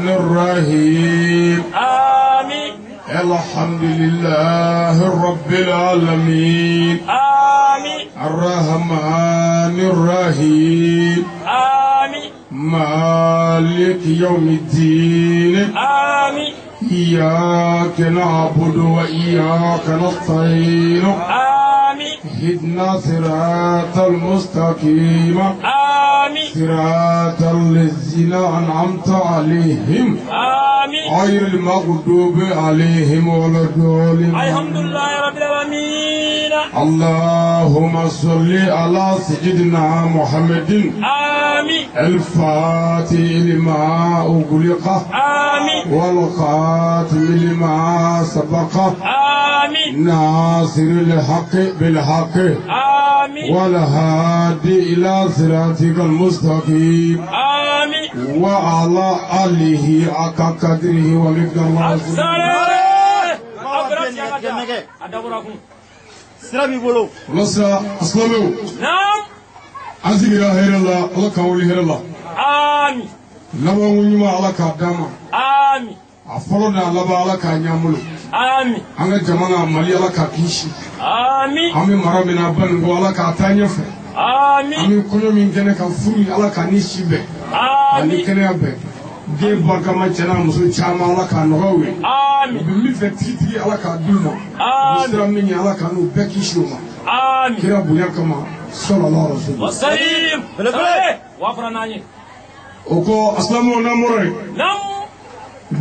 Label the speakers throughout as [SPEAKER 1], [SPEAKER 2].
[SPEAKER 1] الرحيم.
[SPEAKER 2] آمين.
[SPEAKER 1] الحمد لله رب العالمين.
[SPEAKER 2] آمين.
[SPEAKER 1] الرحمن الرحيم.
[SPEAKER 2] آمين.
[SPEAKER 1] مالك يوم الدين.
[SPEAKER 2] آمين.
[SPEAKER 1] إياك نعبد وإياك نستعين.
[SPEAKER 2] آمين.
[SPEAKER 1] اهدنا صراط المستقيم.
[SPEAKER 2] آمين.
[SPEAKER 1] صراط الذين أنعمت عليهم.
[SPEAKER 2] آمين.
[SPEAKER 1] غير المغضوب عليهم ولا الضالين.
[SPEAKER 2] الحمد لله رب العالمين.
[SPEAKER 1] اللهم صل على سيدنا محمد.
[SPEAKER 2] آمين.
[SPEAKER 1] الفاتح لما أغلق.
[SPEAKER 2] آمين.
[SPEAKER 1] والخاتم لما سبق.
[SPEAKER 2] آمين.
[SPEAKER 1] ناصر الحق بالحق.
[SPEAKER 2] آمين.
[SPEAKER 1] والهادي إلى صراطك المستقيم.
[SPEAKER 2] آمين.
[SPEAKER 1] وعلى آله حق قدره ومقداره.
[SPEAKER 3] Sira b'i bolo.
[SPEAKER 1] Walasa silamɛw.
[SPEAKER 2] Naam.
[SPEAKER 1] An sigira hɛrɛ la, Ala k'an wuli hɛrɛ la.
[SPEAKER 2] Amin.
[SPEAKER 1] Labanko ɲuman Ala k'a d'an ma.
[SPEAKER 2] Amin.
[SPEAKER 1] A fɔlɔ n'a laban Ala k'a ɲɛ an bolo.
[SPEAKER 2] Amin.
[SPEAKER 1] An ka jamana Mali Ala k'a kisi.
[SPEAKER 2] Amin.
[SPEAKER 1] An bɛ mara min na Banikɔ Ala k'a taa ɲɛfɛ.
[SPEAKER 2] Amin.
[SPEAKER 1] An bɛ kɔɲɔ min kɛnɛ kan furu Ala k'a ni si bɛn.
[SPEAKER 2] Amin.
[SPEAKER 1] Ani kɛnɛya bɛn. Den barikama cɛ n'a muso caman Ala k'a nɔgɔya u ye.
[SPEAKER 2] Amin.
[SPEAKER 1] U bɛ min fɛ tigitigi Ala k'a d'u ma.
[SPEAKER 2] Amin.
[SPEAKER 1] U sera min ye Ala k'a n'u bɛɛ kisi o ma.
[SPEAKER 2] Amin.
[SPEAKER 1] Kira bonya kama sallallahu alaihi wasallam.
[SPEAKER 2] Wasalim.
[SPEAKER 3] Belebele.
[SPEAKER 2] Wafara n'an ye.
[SPEAKER 1] O kɔ asilamɛw n'an bɔra yen.
[SPEAKER 2] Naam.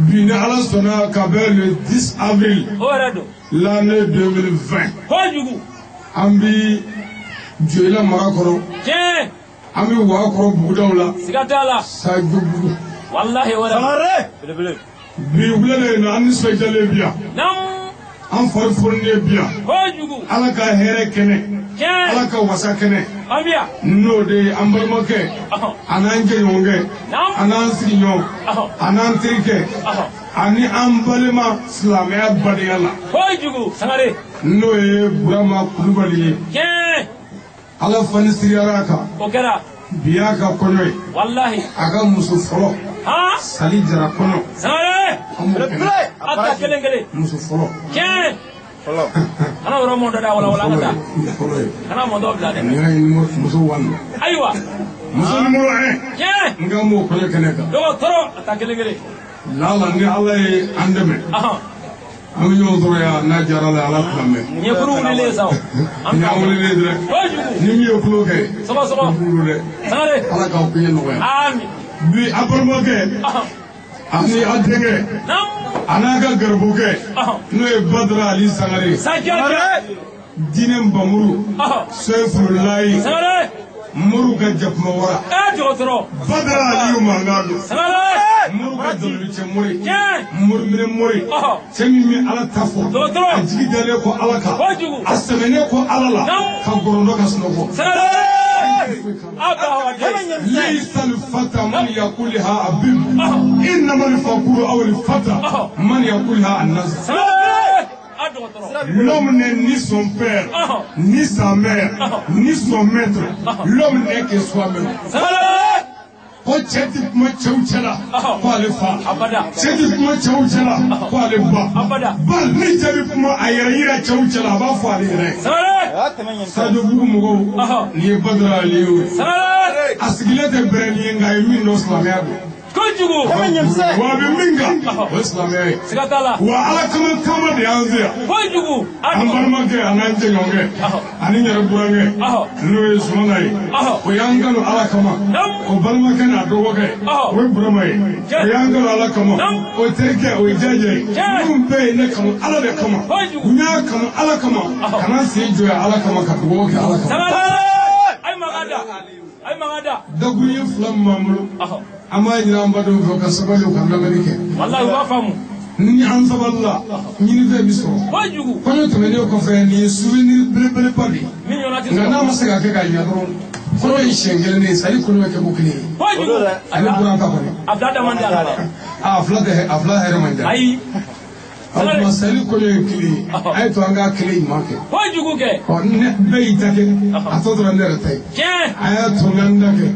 [SPEAKER 1] Bi ni Ala sɔnna ka bɛn le 10 avril.
[SPEAKER 2] O yɛrɛ don.
[SPEAKER 1] L'année 2020.
[SPEAKER 2] Kojugu.
[SPEAKER 1] An bi Joyila mara kɔnɔ.
[SPEAKER 2] Tiɲɛ.
[SPEAKER 1] An bɛ Wakɔrɔ bugudaw la.
[SPEAKER 2] Siga t'a la.
[SPEAKER 1] Sajobugu.
[SPEAKER 2] Walahi o yɛrɛ.
[SPEAKER 3] Sangare. Belebele.
[SPEAKER 1] Bi wulalen na an nisɔndiyalen bi yan.
[SPEAKER 2] Naam.
[SPEAKER 1] An fari foninen bi yan.
[SPEAKER 2] Kojugu.
[SPEAKER 1] Ala ka hɛrɛ kɛnɛ.
[SPEAKER 2] Tiɲɛ.
[SPEAKER 1] Ala ka wasa kɛnɛ.
[SPEAKER 2] An bi yan.
[SPEAKER 1] N'o de ye an balimakɛ.
[SPEAKER 2] Ɔhɔn.
[SPEAKER 1] A n'an jɛɲɔgɔnkɛ.
[SPEAKER 2] Naam.
[SPEAKER 1] A n'an sigiɲɔgɔn.
[SPEAKER 2] Ɔhɔn.
[SPEAKER 1] A n'an terikɛ.
[SPEAKER 2] Ɔhɔn.
[SPEAKER 1] Ani an balima silamɛya badenya la.
[SPEAKER 2] Kojugu. Sangare.
[SPEAKER 1] N'o ye Burama Kulubali ye.
[SPEAKER 2] Tiɲɛ.
[SPEAKER 1] Ala fani siriyara a kan.
[SPEAKER 2] O kɛra.
[SPEAKER 1] Bi y'a ka kɔɲɔ ye.
[SPEAKER 2] Walahi.
[SPEAKER 1] A ka muso fɔlɔ.
[SPEAKER 2] Han.
[SPEAKER 1] Sali Jara kɔɲɔ.
[SPEAKER 2] Sangare.
[SPEAKER 1] An b'o kɛnɛ.
[SPEAKER 3] Belebele.
[SPEAKER 2] A ta kelen kelen.
[SPEAKER 1] Muso fɔlɔ.
[SPEAKER 2] Tiɲɛ.
[SPEAKER 3] Fɔlɔ.
[SPEAKER 2] Kana yɔrɔ mɔdɔ da wala wala an ka taa.
[SPEAKER 1] Muso fɔlɔ ye.
[SPEAKER 2] Kana mɔdɔ bila dɛ.
[SPEAKER 1] Nin y'a ye numéro muso 1.
[SPEAKER 2] Ayiwa.
[SPEAKER 1] Muso numéro 1.
[SPEAKER 2] Tiɲɛ.
[SPEAKER 1] N k'an b'o kɔɲɔ kɛnɛ kan.
[SPEAKER 2] Dɔgɔtɔrɔ a ta kelen kelen.
[SPEAKER 1] Lala ni Ala ye an dɛmɛ.
[SPEAKER 2] Ɔhɔn.
[SPEAKER 1] An bɛ ɲɔgɔn sɔrɔ yan n'a diyara la Ala k'an mɛn.
[SPEAKER 2] Ɲɛkuru wulilen sa o. An
[SPEAKER 1] Ni an wulilen dɛ.
[SPEAKER 2] Kojugu.
[SPEAKER 1] Ni min ye tulo kɛ.
[SPEAKER 2] Sɔgɔ sɔgɔ.
[SPEAKER 1] O b'u dɛ.
[SPEAKER 2] Sangare.
[SPEAKER 1] Ala k'aw koɲɛ nɔgɔya.
[SPEAKER 2] Amin.
[SPEAKER 1] Bi a balimakɛ.
[SPEAKER 2] Ɔhɔn.
[SPEAKER 1] Ani a denkɛ.
[SPEAKER 2] Naam.
[SPEAKER 1] A n'a ka garibukɛ.
[SPEAKER 2] Ɔhɔn.
[SPEAKER 1] N'o ye Badara Ali Sangare.
[SPEAKER 2] Sajɛ.
[SPEAKER 1] Diinɛ Nbamuru.
[SPEAKER 2] Ɔhɔn.
[SPEAKER 1] Sɛfurulayi.
[SPEAKER 2] Sangare.
[SPEAKER 1] Moriw ka jakuma wara.
[SPEAKER 2] Dɔgɔtɔrɔ.
[SPEAKER 1] Badara Aliyu mankan don.
[SPEAKER 2] Sangare.
[SPEAKER 1] Moriw ka dalilu cɛ mori.
[SPEAKER 2] Tiɲɛ.
[SPEAKER 1] Mori minɛ mori.
[SPEAKER 2] Ɔhɔn.
[SPEAKER 1] Cɛ min bɛ Ala ta fɔ.
[SPEAKER 2] Dɔgɔtɔrɔ.
[SPEAKER 1] A jigi dalen kɔ Ala kan.
[SPEAKER 2] Kojugu.
[SPEAKER 1] A sɛmɛnen kɔ Ala la.
[SPEAKER 2] Naam.
[SPEAKER 1] Ka gɔrɔndɔ ka sunɔgɔ.
[SPEAKER 2] Sangare. Abahu akbar.
[SPEAKER 1] ليس الفتى من يقولها أبيب إنما الفقور أو الفتى من يقولها الناس.
[SPEAKER 2] Sangare. A dɔgɔtɔrɔ.
[SPEAKER 1] L'homme n'est ni son père, ni sa mère, ni son maître. L'homme n'est que soi-même.
[SPEAKER 2] Sangare.
[SPEAKER 1] Ko cɛ ti kuma cɛw cɛ la ko ale fa.
[SPEAKER 2] Abada.
[SPEAKER 1] Cɛ ti kuma cɛw cɛ la ko ale ba.
[SPEAKER 2] Abada.
[SPEAKER 1] Ba ni cɛ bi kuma a yɛrɛ yira cɛw cɛ la a b'a fɔ ale yɛrɛ ye.
[SPEAKER 2] Sangare.
[SPEAKER 3] A tɛmɛ ɲɛ.
[SPEAKER 1] Sajobugu mɔgɔw nin ye Badara Aliyu ye.
[SPEAKER 2] Sangare.
[SPEAKER 1] A sigilen tɛ bɛrɛ ni ye nka a ye min dɔn silamɛya don.
[SPEAKER 2] Kojugu.
[SPEAKER 3] Tɛmɛ ɲɛmisɛn.
[SPEAKER 1] Wa a bɛ min kan o ye silamɛya ye.
[SPEAKER 2] Siga t'a la.
[SPEAKER 1] Wa Ala kama kama de y'an se yan.
[SPEAKER 2] Kojugu. A
[SPEAKER 1] An
[SPEAKER 2] dɔgɔtɔrɔ.
[SPEAKER 1] balimakɛ a n'an jɛɲɔgɔnkɛ ani yɛrɛ burankɛ n'o ye Sumana ye o y'an kanu Ala kama.
[SPEAKER 2] Naam.
[SPEAKER 1] O balimakɛ n'a dɔgɔkɛ o ye Burama ye o y'an kanu Ala kama. O terikɛ o ye Jaja ye. Minnu bɛɛ ye ne kanu Ala de kama.
[SPEAKER 2] Kojugu.
[SPEAKER 1] N y'a kanu Ala kama ka na sen jɔ yan Ala kama ka dugawu kɛ Ala kama.
[SPEAKER 2] Sangare. Ayi makan da. Ayi makan da.
[SPEAKER 1] Dakuruɲɛ fila min b'an bolo.
[SPEAKER 2] Ɔhɔn.
[SPEAKER 1] An b'a ɲini an badenw fɛ ka sabali u ka lamɛnni kɛ.
[SPEAKER 2] Walahi u b'a faamu.
[SPEAKER 1] Ni an sabalila ɲinifɛn bɛ sɔrɔ.
[SPEAKER 2] Kojugu.
[SPEAKER 1] Kɔɲɔ tɛmɛnen kɔfɛ nin ye souvenir belebeleba de ye.
[SPEAKER 2] Min ɲɔgɔnna tɛ
[SPEAKER 1] Nka
[SPEAKER 2] sɔrɔ.
[SPEAKER 1] n'a ma se ka kɛ ka ɲɛ dɔrɔn kɔɲɔ ye siɲɛ kelen de ye sali kɔɲɔ ye kɛko kelen ye.
[SPEAKER 2] Kojugu.
[SPEAKER 1] Ale bɔra an ta kɔni.
[SPEAKER 2] A fila da man di a la.
[SPEAKER 1] A fila tɛ a fila hɛrɛ man di.
[SPEAKER 2] Ayi.
[SPEAKER 1] O tuma sali kɔɲɔ ye kelen ye. A ye to an k'a kelen ɲuman kɛ.
[SPEAKER 2] Kojugu kɛ.
[SPEAKER 1] Ɔ ne bɛɛ y'i ta kɛ, a tɔ tora ne yɛrɛ ta ye.
[SPEAKER 2] Tiɲɛ.
[SPEAKER 1] A y'a to n ka n ta kɛ.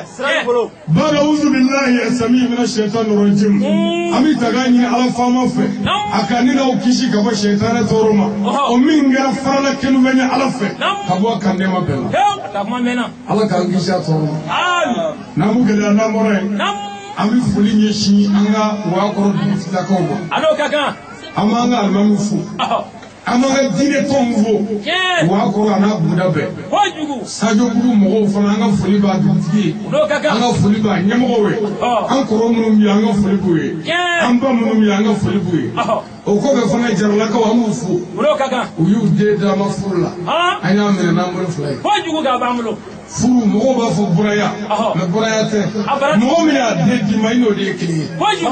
[SPEAKER 3] Sira b'i bolo.
[SPEAKER 1] Bada uzu billahi asami mina shaitan rajim. An bɛ taga ɲini Ala faama fɛ. A ka ne n'aw kisi ka bɔ shaitanɛ tɔɔrɔ ma. O min kɛra farala kelenfɛn ye Ala fɛ. Ka bɔ kan nɛɛma bɛɛ la.
[SPEAKER 2] Hewu. A taa kuma mɛnna.
[SPEAKER 1] Ala k'an kisi a tɔɔrɔ ma.
[SPEAKER 2] Amin.
[SPEAKER 1] N'an b'u gɛlɛya n'an bɔra yen.
[SPEAKER 2] Nam.
[SPEAKER 1] An bɛ foli ɲɛsin an ka Wakɔrɔ dugutigilakaw ma.
[SPEAKER 2] A n'o ka kan.
[SPEAKER 1] An b'an ka alimamiw fo. An b'an ka diinɛ tɔnw fo.
[SPEAKER 2] Tiɲɛ.
[SPEAKER 1] Wakɔrɔ a n'a buguda bɛɛ.
[SPEAKER 2] Kojugu.
[SPEAKER 1] Sajobugu mɔgɔw fana an ka foli b'a dugutigi ye.
[SPEAKER 2] O n'o ka kan.
[SPEAKER 1] An ka foli b'a ɲɛmɔgɔw ye. An kɔrɔ minnu bɛ yen an ka foli b'u ye.
[SPEAKER 2] Tiɲɛ.
[SPEAKER 1] An ba minnu bɛ yen an ka foli b'u ye. O kɔfɛ fana Jaralakaw an b'u fo.
[SPEAKER 2] O n'o ka kan.
[SPEAKER 1] U y'u den d'an ma furu la. An y'a minɛ n'an bolo fila ye.
[SPEAKER 2] Kojugu k'a b'an bolo.
[SPEAKER 1] Furu mɔgɔw b'a fɔ buraya. Mais buraya tɛ. Mɔgɔ min y'a den d'i ma i n'o de ye kelen ye.
[SPEAKER 2] Kojugu.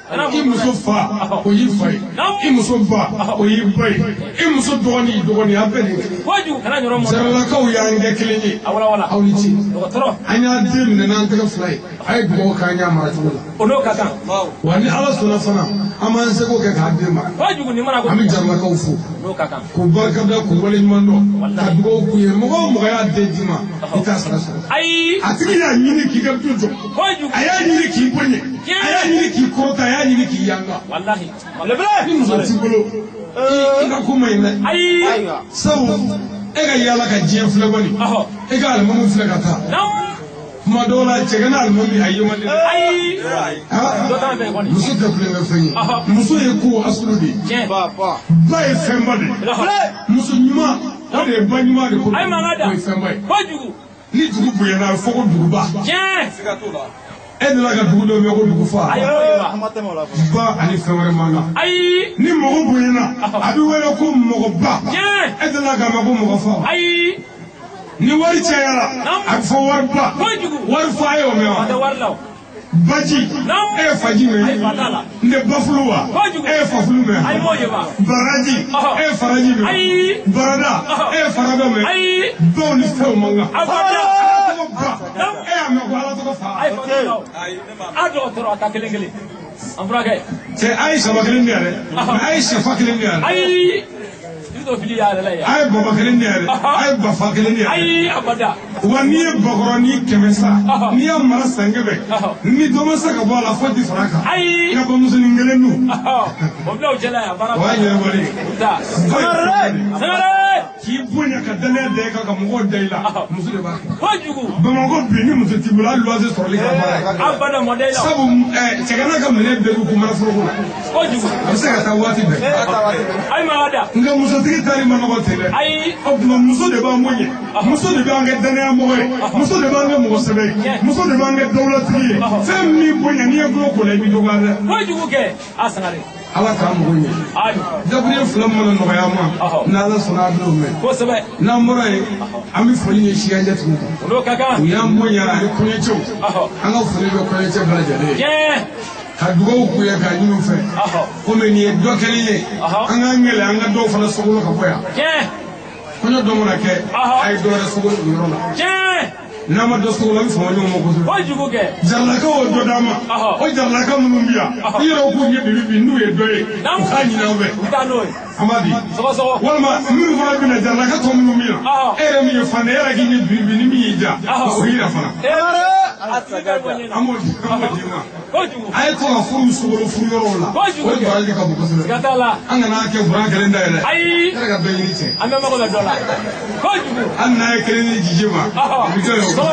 [SPEAKER 1] I muso fa o y'i fa ye. I muso ba o y'i ba ye. I muso dɔgɔnin y'i dɔgɔnin ye an bɛɛ de ye kelen ye.
[SPEAKER 2] Kojugu kana ɲɔrɔ mɔn.
[SPEAKER 1] Jaralakaw y'an kɛ kelen ye.
[SPEAKER 2] A wala wala.
[SPEAKER 1] Aw ni ce.
[SPEAKER 2] Dɔgɔtɔrɔ.
[SPEAKER 1] An y'a den minɛ n'an tɛgɛ fila ye. A ye dugawu k'an y'a mara cogo la.
[SPEAKER 2] O n'o ka kan.
[SPEAKER 1] Wa ni Ala sɔnna fana an b'an seko kɛ k'a den mara.
[SPEAKER 2] Kojugu nin mana ko.
[SPEAKER 1] An bɛ Jaralakaw fo.
[SPEAKER 2] O n'o ka kan.
[SPEAKER 1] K'u barikada k'u waleɲuman dɔn. Ka dugawu k'u ye mɔgɔ o mɔgɔ y'a den d'i ma i t'a sara sɔrɔ.
[SPEAKER 2] Ayi.
[SPEAKER 1] A tigi y'a ɲini k'i ka du jɔ.
[SPEAKER 2] Kojugu.
[SPEAKER 1] A y'a ɲini k'i bonya. A y'a ɲini k'i kɔrɔta a y'a ɲini k'i yanga.
[SPEAKER 2] Walahi.
[SPEAKER 1] Ni muso t'i bolo i ka ko man ɲi dɛ.
[SPEAKER 2] Ayi.
[SPEAKER 1] Sabu e ka yaala ka diɲɛ filɛ kɔni. E ka alimamu filɛ ka taa. Kuma dɔw la cɛ ka alimami a ye man di dɛ.
[SPEAKER 2] Ayi. Dɔ t'an fɛ kɔni.
[SPEAKER 1] Muso tɛ kulonkɛ fɛn ye. Muso ye ko asulu de ye.
[SPEAKER 2] Tiɲɛ.
[SPEAKER 1] Ba ye fɛnba de ye. Muso ɲuman o de ye ba ɲuman de ko.
[SPEAKER 2] Ayi mankan da.
[SPEAKER 1] O ye fɛnba ye.
[SPEAKER 2] Kojugu.
[SPEAKER 1] Ni dugu bonyana a bɛ fɔ ko duguba.
[SPEAKER 2] Tiɲɛ.
[SPEAKER 1] E delila ka dugu dɔ mɛn ko dugu fa.
[SPEAKER 2] Ayi
[SPEAKER 1] Ba ani fɛn wɛrɛ man kan.
[SPEAKER 2] Ayi.
[SPEAKER 1] Ni mɔgɔ bonyana a bɛ wele ko mɔgɔba.
[SPEAKER 2] Tiɲɛ.
[SPEAKER 1] E delila k'a mɛn ko mɔgɔ fa.
[SPEAKER 2] Ayi.
[SPEAKER 1] Ni wari cayara a bɛ fɔ wariba.
[SPEAKER 2] Kojugu.
[SPEAKER 1] Wari fa ye o mɛn wa.
[SPEAKER 2] A tɛ wari la o.
[SPEAKER 1] Baji. E ye faji mɛn.
[SPEAKER 2] Ayi fa t'a la.
[SPEAKER 1] N tɛ bafulu wa.
[SPEAKER 2] Kojugu.
[SPEAKER 1] E ye fafulu mɛn.
[SPEAKER 2] Ayi m'o ye wa.
[SPEAKER 1] Baraji. E ye faraji mɛn.
[SPEAKER 2] Ayi.
[SPEAKER 1] Barada. E ye farada mɛn.
[SPEAKER 2] Ayi.
[SPEAKER 1] Baw ni fɛnw man kan.
[SPEAKER 2] A fa t'a la.
[SPEAKER 1] Ala tɔgɔ ba. E y'a mɛn ko Ala tɔgɔ fa.
[SPEAKER 2] Ayi fa t'a la o. A dɔgɔtɔrɔ a ta kelen kelen. An furakɛ.
[SPEAKER 1] Cɛ a ye saba kelen di yan dɛ. A ye sɛfa kelen di yan dɛ.
[SPEAKER 2] Ayi. I bɛ t'o fili y'a yɛrɛ la yan.
[SPEAKER 1] A ye baba kelen di yan dɛ. A ye bafa kelen di yan dɛ.
[SPEAKER 2] Ayi abada.
[SPEAKER 1] Wa n'i ye bakɔrɔni 100 sa, n'i y'a mara san 100, ni dɔ ma se ka bɔ a la fo ti fara a kan.
[SPEAKER 2] Ayi.
[SPEAKER 1] I ka bamusonin kelen dun.
[SPEAKER 2] O bila o cɛla yan baara.
[SPEAKER 1] O y'a ɲɛnabɔlen ye.
[SPEAKER 2] O ta. Sangare.
[SPEAKER 1] K'i bonya ka danaya da i kan ka mɔgɔw da i la, muso de b'a kɛ.
[SPEAKER 2] Kojugu.
[SPEAKER 1] Bamakɔ bi ni muso t'i bolo hali luwanse sɔrɔli ka baara ye.
[SPEAKER 2] Abada mɔdɛli la.
[SPEAKER 1] Sabu cɛgana ka minɛn bɛɛ b'u kun mana foroko la.
[SPEAKER 2] Kojugu.
[SPEAKER 1] A bɛ se ka taa waati bɛɛ.
[SPEAKER 2] Ayi mankan da.
[SPEAKER 1] Nka musotigi taali ma nɔgɔ ten dɛ.
[SPEAKER 2] Ayi.
[SPEAKER 1] O tuma muso de b'an bonya. Muso de b'an kɛ danaya mɔgɔ ye. Muso de b'an kɛ mɔgɔ sɛbɛ ye. Muso de b'an kɛ dawulatigi ye. Fɛn min bonya n'i ye gulɔ k'o la i bɛ dɔgɔya dɛ.
[SPEAKER 2] Kojugu kɛ. A Sangare.
[SPEAKER 1] Ala k'an mago ɲɛ.
[SPEAKER 2] Ayi.
[SPEAKER 1] Dakuruɲɛ fila mana nɔgɔya an ma. N'Ala sɔnna a bɛn'o mɛn.
[SPEAKER 2] Kosɛbɛ.
[SPEAKER 1] N'an bɔra yen an bɛ foli ɲɛsin an jatigiw ma.
[SPEAKER 2] O n'o ka kan.
[SPEAKER 1] U y'an bonya ani kɔɲɔcɛw. An ka foli bɛ kɔɲɔcɛ bɛɛ lajɛlen ye.
[SPEAKER 2] Tiɲɛ.
[SPEAKER 1] Ka dugawu k'u ye k'a ɲini u fɛ. Komi nin ye dɔ kɛlen ye. An k'an gɛlɛya an ka dɔw fana sogolo ka bɔ yan.
[SPEAKER 2] Tiɲɛ.
[SPEAKER 1] Kɔɲɔ dɔ mana kɛ a ye dɔ wɛrɛ sogolo o yɔrɔ la.
[SPEAKER 2] Tiɲɛ.
[SPEAKER 1] N'an ma dɔ sogolo an bɛ fama ɲɔgɔn ma kosɛbɛ.
[SPEAKER 2] Kojugu kɛ.
[SPEAKER 1] Jaralakaw y'o dɔ d'an ma. O jaralaka minnu bɛ yan i yɛrɛ k'u ɲɛ bibi n'u ye dɔ ye u k'a ɲini an fɛ.
[SPEAKER 2] U bɛ taa n'o ye.
[SPEAKER 1] An b'a di.
[SPEAKER 2] Sɔgɔsɔgɔ.
[SPEAKER 1] Walima minnu fana bɛ na jaralaka tɔ minnu bɛ yan e yɛrɛ min ye fan ye e yɛrɛ k'i ɲɛ bibi ni min y'i diya o yira fana. An b'o di ma.
[SPEAKER 2] Kojugu.
[SPEAKER 1] A ye to ka furu sogolo furu yɔrɔw la.
[SPEAKER 2] Kojugu.
[SPEAKER 1] O de baraji ka bon kosɛbɛ.
[SPEAKER 2] Siga t'a la.
[SPEAKER 1] An kana kɛ buran kelen da ye dɛ.
[SPEAKER 2] Ayi.
[SPEAKER 1] E yɛrɛ ka dɔ ɲini cɛ.
[SPEAKER 2] An bɛɛ mago bɛ dɔ la. Kojugu.
[SPEAKER 1] Hali n'a ye kelen di jiji ma. O bɛ kɛ o.
[SPEAKER 2] Sɔgɔsɔgɔ.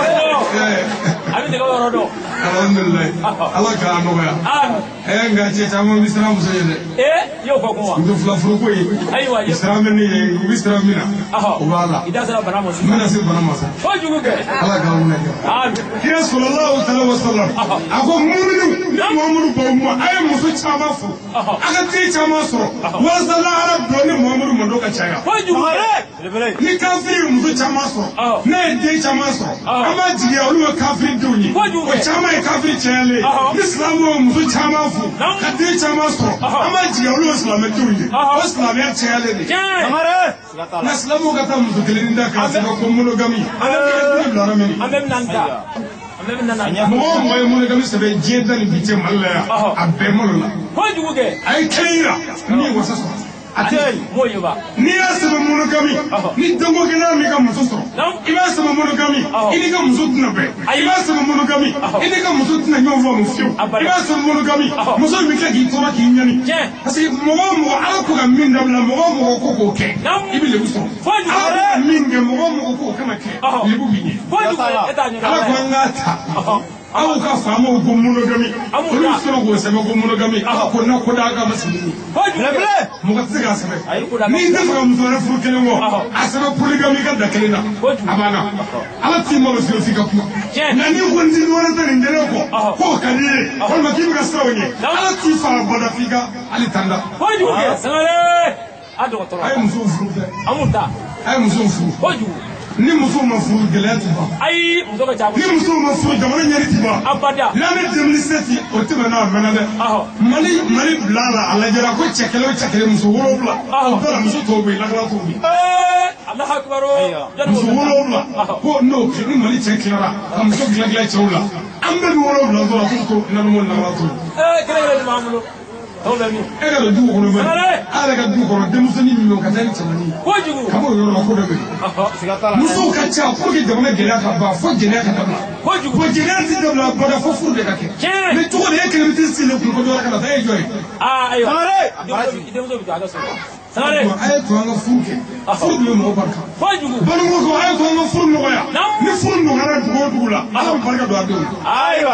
[SPEAKER 2] A bɛ nɛgɛ yɔrɔ dɔn.
[SPEAKER 1] Alhamdulilayi. Ala k'a nɔgɔya.
[SPEAKER 2] Amin.
[SPEAKER 1] Nka cɛ caman bɛ siran muso ye dɛ.
[SPEAKER 2] Ee i y'o fɔ kun wa.
[SPEAKER 1] Muso fila furuko ye.
[SPEAKER 2] Ayiwa.
[SPEAKER 1] U siran bɛ ne ye u bɛ siran min na. O b'a la.
[SPEAKER 2] I da sera bana ma
[SPEAKER 1] N
[SPEAKER 2] sisan.
[SPEAKER 1] bɛna se bana ma sa.
[SPEAKER 2] Kojugu kɛ.
[SPEAKER 1] Ala k'a wuli kɛ.
[SPEAKER 2] Amin.
[SPEAKER 1] Kira sallallahu alaihi wasallam a ko muminu ni Muhammadu b'aw ma a ye muso caman furu a ka den caman sɔrɔ walasa lahara dɔn ni Muhammadu mando ka caya.
[SPEAKER 2] Kojugu kɛ.
[SPEAKER 1] Ni kafiri ye muso caman sɔrɔ n'a ye den caman sɔrɔ an b'a jigiya olu ye kafiri denw ye
[SPEAKER 2] Kojugu
[SPEAKER 1] o
[SPEAKER 2] kɛ.
[SPEAKER 1] caman ye kafiri cayalen ye ni silamɛw ye muso caman furu ka den caman sɔrɔ an b'a jigiya olu ye silamɛdenw ye o silamɛya cayalen de ye.
[SPEAKER 2] Tiɲɛ.
[SPEAKER 1] Nka silamɛw ka taa muso kelen da k'a sɛbɛn ko monogami an bɛ bilara min.
[SPEAKER 2] An bɛɛ bɛna n ta. An
[SPEAKER 1] Mɔgɔ o mɔgɔ ye monogami sɛbɛn diɲɛ da ni bi cɛ Mali la yan, a bɛɛ malo la.
[SPEAKER 2] Kojugu kɛ.
[SPEAKER 1] A ye kelen yira min ye wasa sɔrɔ. A tɛ yen.
[SPEAKER 2] M'o ye ba.
[SPEAKER 1] N'i y'a sɛbɛn monogami, ni denko gɛlɛya m'i ka muso sɔrɔ, i b'a sɛbɛn monogami, i n'i ka muso tɛna bɛn. I b'a sɛbɛn monogami, i n'i ka muso tɛna ɲɔgɔn faamu fiyewu. I b'a sɛbɛn monogami, muso in bɛ tila k'i tɔɔrɔ k'i ɲani. Parce que mɔgɔ o mɔgɔ Ala ko ka min dabila, mɔgɔ o mɔgɔ ko k'o kɛ, i bɛ lebu sɔrɔ. Ala ko ka min kɛ, mɔgɔ o mɔgɔ k'o kana kɛ, lebu b'i ɲɛ. Ala ko an k'a ta. Aw ka faamaw ko monogami, olu sɔrɔ k'o sɛbɛn ko monogami. Ala ko n'a ko d'a ka ma sigi ni mɔgɔ tɛ se k'a sɛbɛn. N'i tɛ fɛ ka muso wɛrɛ furu kelen kɔ, a sɛbɛn polygami ka da kelen na, a banna. Ala t'i malo fiyewu f'i ka kuma. Nka n'i ko n ti wɛrɛ tɛ nin kelen kɔ, k'o ka di i ye, walima k'i bɛ ka siran o ɲɛ, Ala t'i fa bada f'i ka hali tan da.
[SPEAKER 2] Kojugu kɛ Sangare. A dɔgɔtɔrɔ.
[SPEAKER 1] A ye musow furu dɛ.
[SPEAKER 2] An b'u ta.
[SPEAKER 1] A ye musow furu.
[SPEAKER 2] Kojugu.
[SPEAKER 1] Ni muso ma furu gɛlɛya ti ban.
[SPEAKER 2] Ayi muso ka ca.
[SPEAKER 1] Ni muso ma furu jamana ɲɛri ti ban.
[SPEAKER 2] Abada.
[SPEAKER 1] L'année 2007 o tɛmɛna a mɛnna dɛ. Mali Mali bila la a lajɛra ko cɛ kelen o cɛ kelen muso 7. O bɛɛ la muso tɔw bɛ yen lakana tɔw bɛ yen.
[SPEAKER 2] Alahu akibaru.
[SPEAKER 1] Muso 7 ko n'o ni Mali cɛ tilara ka muso dilan dilan cɛw la an bɛɛ bɛ 7 sɔrɔ k'u to nalonma lakana tɔw.
[SPEAKER 2] Kelen kelen de b'an bolo.
[SPEAKER 1] E ka don du kɔnɔ bɛ a yɛrɛ ka du kɔnɔ denmisɛnnin min bɛ ka taa ni cɛmannin ye.
[SPEAKER 2] Kojugu.
[SPEAKER 1] Ka b'o yɔrɔ la ko dɔ bɛ yen. Musow ka ca pour que jamana gɛlɛya ka ban fo jɛnɛya ka dabila.
[SPEAKER 2] Kojugu.
[SPEAKER 1] Bon jɛnɛya ti dabila bada fo furu de ka kɛ.
[SPEAKER 2] Tiɲɛ.
[SPEAKER 1] Mais cogo di e kelen bɛ t'i sigi kun ko dɔ wɛrɛ ka na taa e ye jɔn ye.
[SPEAKER 2] Aa ayiwa. Sangare. Denmuso bɛ jɔ a ka so. Sangare.
[SPEAKER 1] A ye to an ka furu kɛ. Furu de bɛ mɔgɔ barika.
[SPEAKER 2] Kojugu.
[SPEAKER 1] Balimaw ko a ye to an ka furu nɔgɔya. Ni furu nɔgɔyara dugu o dugu la, Ala bɛ barika don a denw na.
[SPEAKER 2] Ayiwa.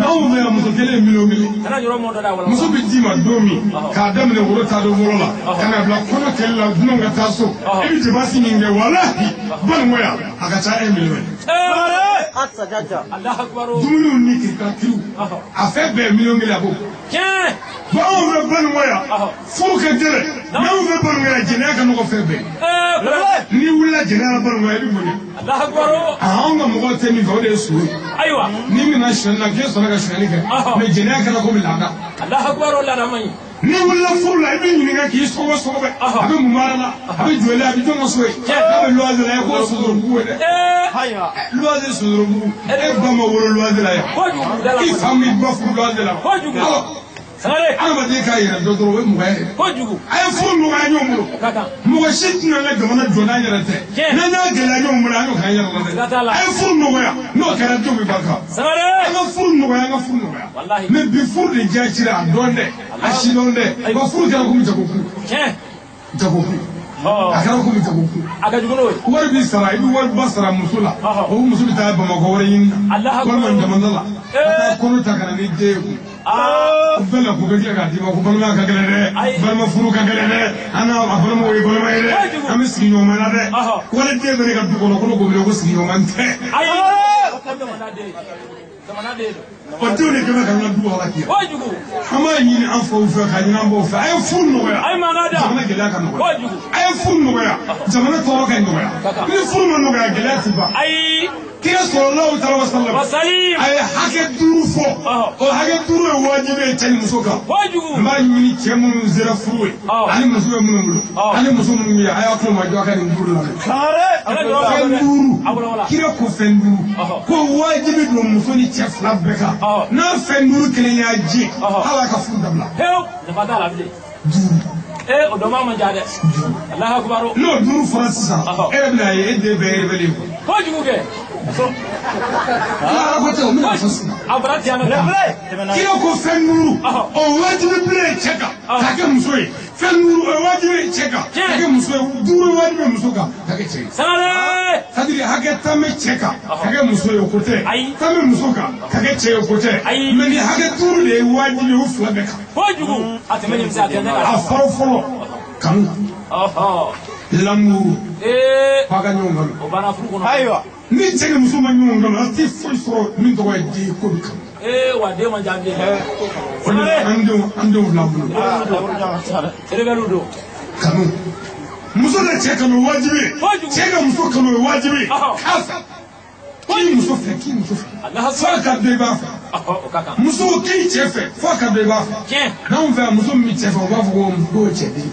[SPEAKER 1] N'anw fɛ yan muso kelen ye miliyɔn kelen.
[SPEAKER 2] Kana yɔrɔ mɔ dɔ da wala.
[SPEAKER 1] Muso bɛ d'i ma don min k'a daminɛ woro ta don fɔlɔ la ka na bila kɔnɔ kɛlɛ la dunanw ka taa so i bɛ jabasi min kɛ walahi balimaya a ka ca 1 million ye.
[SPEAKER 2] Alahu akibaru.
[SPEAKER 1] Dumuniw ni kirikarakiw a fɛn bɛɛ ye miliyɔn kelen a b'o.
[SPEAKER 2] Tiɲɛ.
[SPEAKER 1] Bon anw fɛ balimaya furu ka gɛlɛn n'anw fɛ balimaya jɛnɛya ka nɔgɔ fɛn bɛɛ. N'i wulila jɛnɛya la balimaya i bɛ bonya.
[SPEAKER 2] Alahu akibaru.
[SPEAKER 1] Anw ka mɔgɔw tɛ min fɛ o de ye so ye.
[SPEAKER 2] Ayiwa.
[SPEAKER 1] N'i bɛna sonyali la k'e sɔnna ka sonyali kɛ mais jɛnɛya kɛra komi laada.
[SPEAKER 2] Alahu akibaru laada man ɲi.
[SPEAKER 1] N'i wulila furu la i bɛ ɲininka k'i sɔgɔbɛ sɔgɔbɛ a bɛ mun baara la a bɛ joli a bɛ jɔn ka so ye k'a bɛ luwanze la e k'o sodorobugu ye dɛ luwanze sodorobugu e ba ma wolo luwanze la yan i fa m'i ba furu luwanze la.
[SPEAKER 2] Kojugu. Sangare.
[SPEAKER 1] Adamaden k'a yɛrɛ dɔn dɔrɔn o ye mɔgɔya ye.
[SPEAKER 2] Kojugu.
[SPEAKER 1] A ye furu nɔgɔya ɲɔgɔn bolo. Mɔgɔ si tɛna an ka jamana jɔ n'an yɛrɛ tɛ. N'an y'a gɛlɛya ɲɔgɔn bolo an y'o k'an yɛrɛ la dɛ. A ye furu nɔgɔya n'o kɛra denw bɛ barika.
[SPEAKER 2] Sangare.
[SPEAKER 1] An ka furu nɔgɔya an ka furu nɔgɔya.
[SPEAKER 2] Walahi.
[SPEAKER 1] Mais bi furu de diya cira a dɔn dɛ a si dɔn dɛ wa furu kɛra komi jagokun.
[SPEAKER 2] Tiɲɛ.
[SPEAKER 1] Jagokun. A kɛra komi jagokun.
[SPEAKER 2] A ka jugu n'o ye.
[SPEAKER 1] Wari b'i sara i bɛ wariba sara muso la. O muso bɛ taa Bamakɔ wɛrɛ ɲini na. Walima jamana la. Ka taa kɔnɔ ta ka na ni den ye kun. O bɛɛ la ko bɛ tila k'a d'i ma ko balimaya ka gɛlɛn dɛ balima furu ka gɛlɛn dɛ an n'a a balimaw ye balima ye dɛ an bɛ sigiɲɔgɔnma la dɛ wali den bɛ ne ka du kɔnɔ ko ne k'o wele ko sigiɲɔgɔnma tɛ. O denw de kɛlen ka n ka du halaki. An b'a ɲini an faw fɛ k'a ɲini an baw fɛ a ye furu nɔgɔya jamana gɛlɛya ka nɔgɔya a ye furu nɔgɔya jamana tɔɔrɔ ka nɔgɔya ni furu ma nɔgɔya gɛlɛya ti ban. Kira sallallahu alaihi wasallam a ye hakɛ 5 fɔ o hakɛ 5 ye wajibi ye cɛ ni muso kan. N b'a ɲini cɛ minnu sera furu ye ani muso bɛ minnu bolo ani muso minnu bɛ yen a y'a tulo majɔ a ka nin 5 lamɛn. Fɛn 5 kira ko fɛn 5 ko wajibi don muso ni cɛ 2 bɛɛ kan n'a fɛn 5 kelen y'a jɛ hali a ka furu dabila.
[SPEAKER 2] Pewu nafa t'a la bilen.
[SPEAKER 1] 5.
[SPEAKER 2] O dɔ ma ja dɛ. Alahu akibaru.
[SPEAKER 1] N'o 5 fɔra sisan e yɛrɛ bɛna ye e den bɛɛ ye rebelle ye koyi.
[SPEAKER 2] Kojugu kɛ.
[SPEAKER 1] Ala ko tɛ o bɛna fɔ sisan.
[SPEAKER 2] A bɔra tiɲɛ na.
[SPEAKER 1] Kira ko fɛn 5 o wajibi bere ye cɛ kan k'a kɛ muso ye fɛn 5 o wajibi ye cɛ kan k'a kɛ muso ye 5 wajibi ye muso kan k'a kɛ cɛ ye.
[SPEAKER 2] Sangare.
[SPEAKER 1] C'est-à-dire hakɛ tan bɛ cɛ kan k'a kɛ muso ye o ko tɛ.
[SPEAKER 2] Ayi.
[SPEAKER 1] Tan bɛ muso kan k'a kɛ cɛ ye o ko tɛ.
[SPEAKER 2] Ayi.
[SPEAKER 1] Mais nin hakɛ 5 de ye wajibi ye o 2 bɛɛ kan.
[SPEAKER 2] Kojugu. A tɛmɛ nin bɛ se a tɛ ne
[SPEAKER 1] A fɔlɔ fɔlɔ kanu. L'amour. F'a ka ɲɔgɔn kanu.
[SPEAKER 2] O banna furu kɔnɔ.
[SPEAKER 3] Ayiwa.
[SPEAKER 1] Ni cɛ ni muso ma ɲɔgɔn kanu a tɛ foyi sɔrɔ min tɔgɔ ye den ko bɛ kanu.
[SPEAKER 2] Wa den man ca bilen.
[SPEAKER 1] O de la an denw fila bolo.
[SPEAKER 2] Rebelle don.
[SPEAKER 1] Kanu. Muso ka cɛ kanu o ye wajibi ye. Cɛ ka muso kanu o ye wajibi ye. K'a fɛ. K'i muso fɛ k'i muso fɛ. F'a ka dɔn i b'a fɛ. Muso k'i cɛ fɛ f'a ka dɔn i b'a fɛ. N'anw fɛ yan muso min bɛ cɛ fɛ o b'a fɔ ko k'o ye cɛden.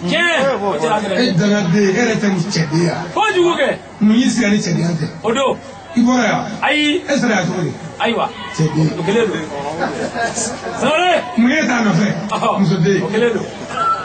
[SPEAKER 1] E dangaden e yɛrɛ tɛ cɛden ye wa?
[SPEAKER 2] Kojugu kɛ.
[SPEAKER 1] Mun y'i sigi ni cɛdenya tɛ?
[SPEAKER 2] O don.
[SPEAKER 1] I bɔra yan.
[SPEAKER 2] Ayi.
[SPEAKER 1] E sera yan cogo di?
[SPEAKER 2] Ayiwa.
[SPEAKER 1] Cɛ den.
[SPEAKER 2] O kelen don. Sangare.
[SPEAKER 1] Mun ye t'a nɔfɛ? Muso den.
[SPEAKER 2] O kelen don.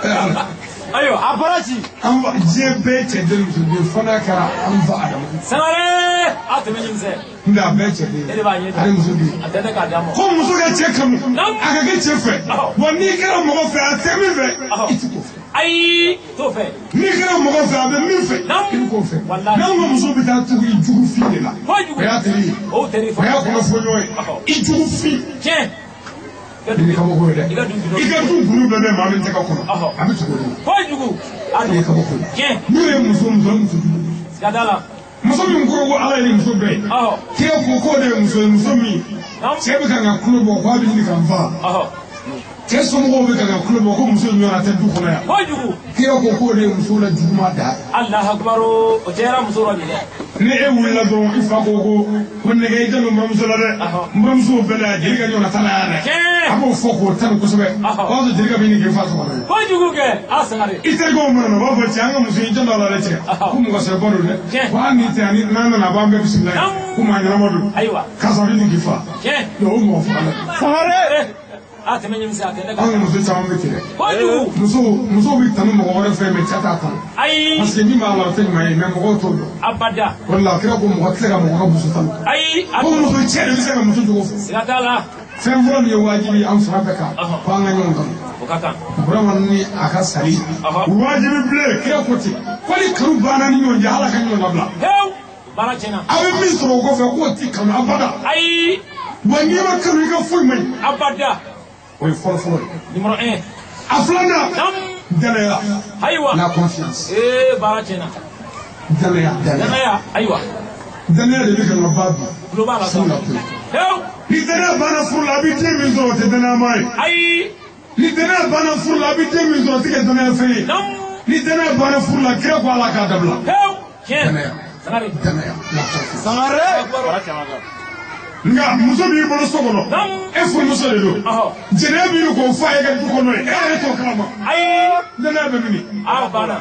[SPEAKER 1] Ala.
[SPEAKER 2] Ayiwa.
[SPEAKER 3] A bɔra ci.
[SPEAKER 1] An fa diɲɛ bɛɛ ye cɛ den ni muso den fo n'a kɛra an fa Adamu.
[SPEAKER 2] Sangare. A tɛmɛ ɲimisɛn.
[SPEAKER 1] Nka a bɛɛ ye cɛ den.
[SPEAKER 2] E de b'a ɲɛ
[SPEAKER 1] Ani muso den.
[SPEAKER 2] A tɛ ne k'a d'a ma.
[SPEAKER 1] Ko muso ka cɛ kanu a ka kɛ cɛ fɛ wa n'i kɛra mɔgɔ fɛ a tɛ min fɛ i ti k'o fɛ.
[SPEAKER 2] Ayi t'o fɛ.
[SPEAKER 1] N'i kɛra mɔgɔ fɛ a bɛ min fɛ i bɛ k'o fɛ.
[SPEAKER 2] Walahi.
[SPEAKER 1] N'anw ka muso bɛ taa tugu i jugu fin de la.
[SPEAKER 2] Kojugu.
[SPEAKER 1] O y'a teri ye.
[SPEAKER 2] O teri
[SPEAKER 1] O y'a kɔnɔ fɔ ɲɔgɔn ye. I jugu fin.
[SPEAKER 2] Tiɲɛ.
[SPEAKER 1] Nin ye kabako ye dɛ.
[SPEAKER 2] I ka du gundo.
[SPEAKER 1] I ka du gundo bɛɛ bɛ maa min tɛgɛ kɔnɔ. A bɛ tugu o de la.
[SPEAKER 2] Kojugu. A
[SPEAKER 1] Nin ye kabako ye.
[SPEAKER 2] Tiɲɛ.
[SPEAKER 1] N'o ye muso muso jugu.
[SPEAKER 2] Siga t'a la.
[SPEAKER 1] Muso min ko ko Ala ye ni muso bɛɛ ye. Kira ko k'o de ye muso ye muso min. Cɛ bɛ kan ka kulo bɔ k'a bɛ ɲini ka n faga. Cɛ somɔgɔw bɛ kan ka kulo bɔ ko muso in ɲɔgɔnna tɛ du kɔnɔ yan.
[SPEAKER 2] Kojugu.
[SPEAKER 1] Kira ko k'o de ye muso la juguman da ye.
[SPEAKER 2] Alahu akibaru o cɛyara muso rɔ bi dɛ.
[SPEAKER 1] Ni e wulila dɔrɔn i fa ko ko ko nɛgɛ i janto n buramuso la dɛ. N buramuso bɛɛ la yan jeli ka ɲɔgɔnna t'a la yan dɛ. A b'o fɔ k'o tanu kosɛbɛ. O b'a sɔrɔ jeli ka bɛ ɲini k'i fa so kɔnɔ.
[SPEAKER 2] Kojugu kɛ a Sangare.
[SPEAKER 1] I terikɛw mana na u b'a fɔ cɛ an ka muso in janto a la dɛ cɛ. Ko mɔgɔ sɛbɛ don dɛ. Ko hali ni tɛ ani n'a nana a b'an bɛɛ bisimila yan. Ko maa ɲɛnama don.
[SPEAKER 2] Ayiwa.
[SPEAKER 1] Karisa bɛ ɲini k'i fa.
[SPEAKER 2] Tiɲɛ.
[SPEAKER 1] O mɔgɔ faga la.
[SPEAKER 3] Sangare.
[SPEAKER 2] A tɛmɛ ɲimisɛn a tɛ ne
[SPEAKER 1] Anw ka muso caman bɛ ten dɛ.
[SPEAKER 2] Kojugu.
[SPEAKER 1] Musow bɛ tanu mɔgɔ wɛrɛ fɛ mɛ cɛ t'a tanu.
[SPEAKER 2] Ayi.
[SPEAKER 1] Parce que min b'a la o tɛ ɲuman ye mɛ mɔgɔw t'o dɔn.
[SPEAKER 2] Abada.
[SPEAKER 1] O de la kira ko mɔgɔ tɛ se ka mɔgɔ ka muso tanu.
[SPEAKER 2] Ayi.
[SPEAKER 1] Ko muso cɛ de bɛ se ka muso jogo fɔ.
[SPEAKER 2] Siga t'a la.
[SPEAKER 1] Fɛn fɔlɔ min ye wajibi ye an fila bɛɛ kan ko an ka ɲɔgɔn kanu.
[SPEAKER 2] O ka kan.
[SPEAKER 1] Burama ni a ka sali. Wajibi bilen kira ko ten. Ko ni kanu banna ni ɲɔgɔn cɛ Ala ka ɲɔgɔn labila.
[SPEAKER 2] Hewu. Baara tiɲɛna.
[SPEAKER 1] A bɛ min sɔrɔ o kɔfɛ k'o ti kanu abada.
[SPEAKER 2] Ayi.
[SPEAKER 1] Wa n'i ma kanu i ka foyi man ɲi.
[SPEAKER 2] Abada.
[SPEAKER 1] O ye fɔlɔ fɔlɔ ye.
[SPEAKER 2] Numéro 1.
[SPEAKER 1] A filanan. Danaya.
[SPEAKER 2] Ayiwa.
[SPEAKER 1] La confiance.
[SPEAKER 2] Ee baara tiɲɛna.
[SPEAKER 1] Danaya.
[SPEAKER 2] Danaya. Ayiwa.
[SPEAKER 1] Danaya de bɛ ka na ba bi.
[SPEAKER 2] Tulo b'a la.
[SPEAKER 1] Furu la pewu.
[SPEAKER 2] Hewu.
[SPEAKER 1] Ni danaya banna furu la a bɛ den min sɔrɔ o tɛ danayama ye.
[SPEAKER 2] Ayi.
[SPEAKER 1] Ni danaya banna furu la a bɛ den min sɔrɔ o tɛ kɛ danaya fɛn ye. Ni danaya banna furu la kira ko Ala k'a dabila.
[SPEAKER 2] Hewu. Tiɲɛ.
[SPEAKER 1] Danaya.
[SPEAKER 2] Sangare.
[SPEAKER 1] Danaya. La confiance.
[SPEAKER 3] Sangare.
[SPEAKER 1] Nka muso b'i bolo so kɔnɔ e furumuso de don jɛnɛya b'i k'o f'a ye ka du kɔnɔ ye e yɛrɛ t'o kalama.
[SPEAKER 2] Ayi.
[SPEAKER 1] Danaya bɛ min?
[SPEAKER 2] A banna.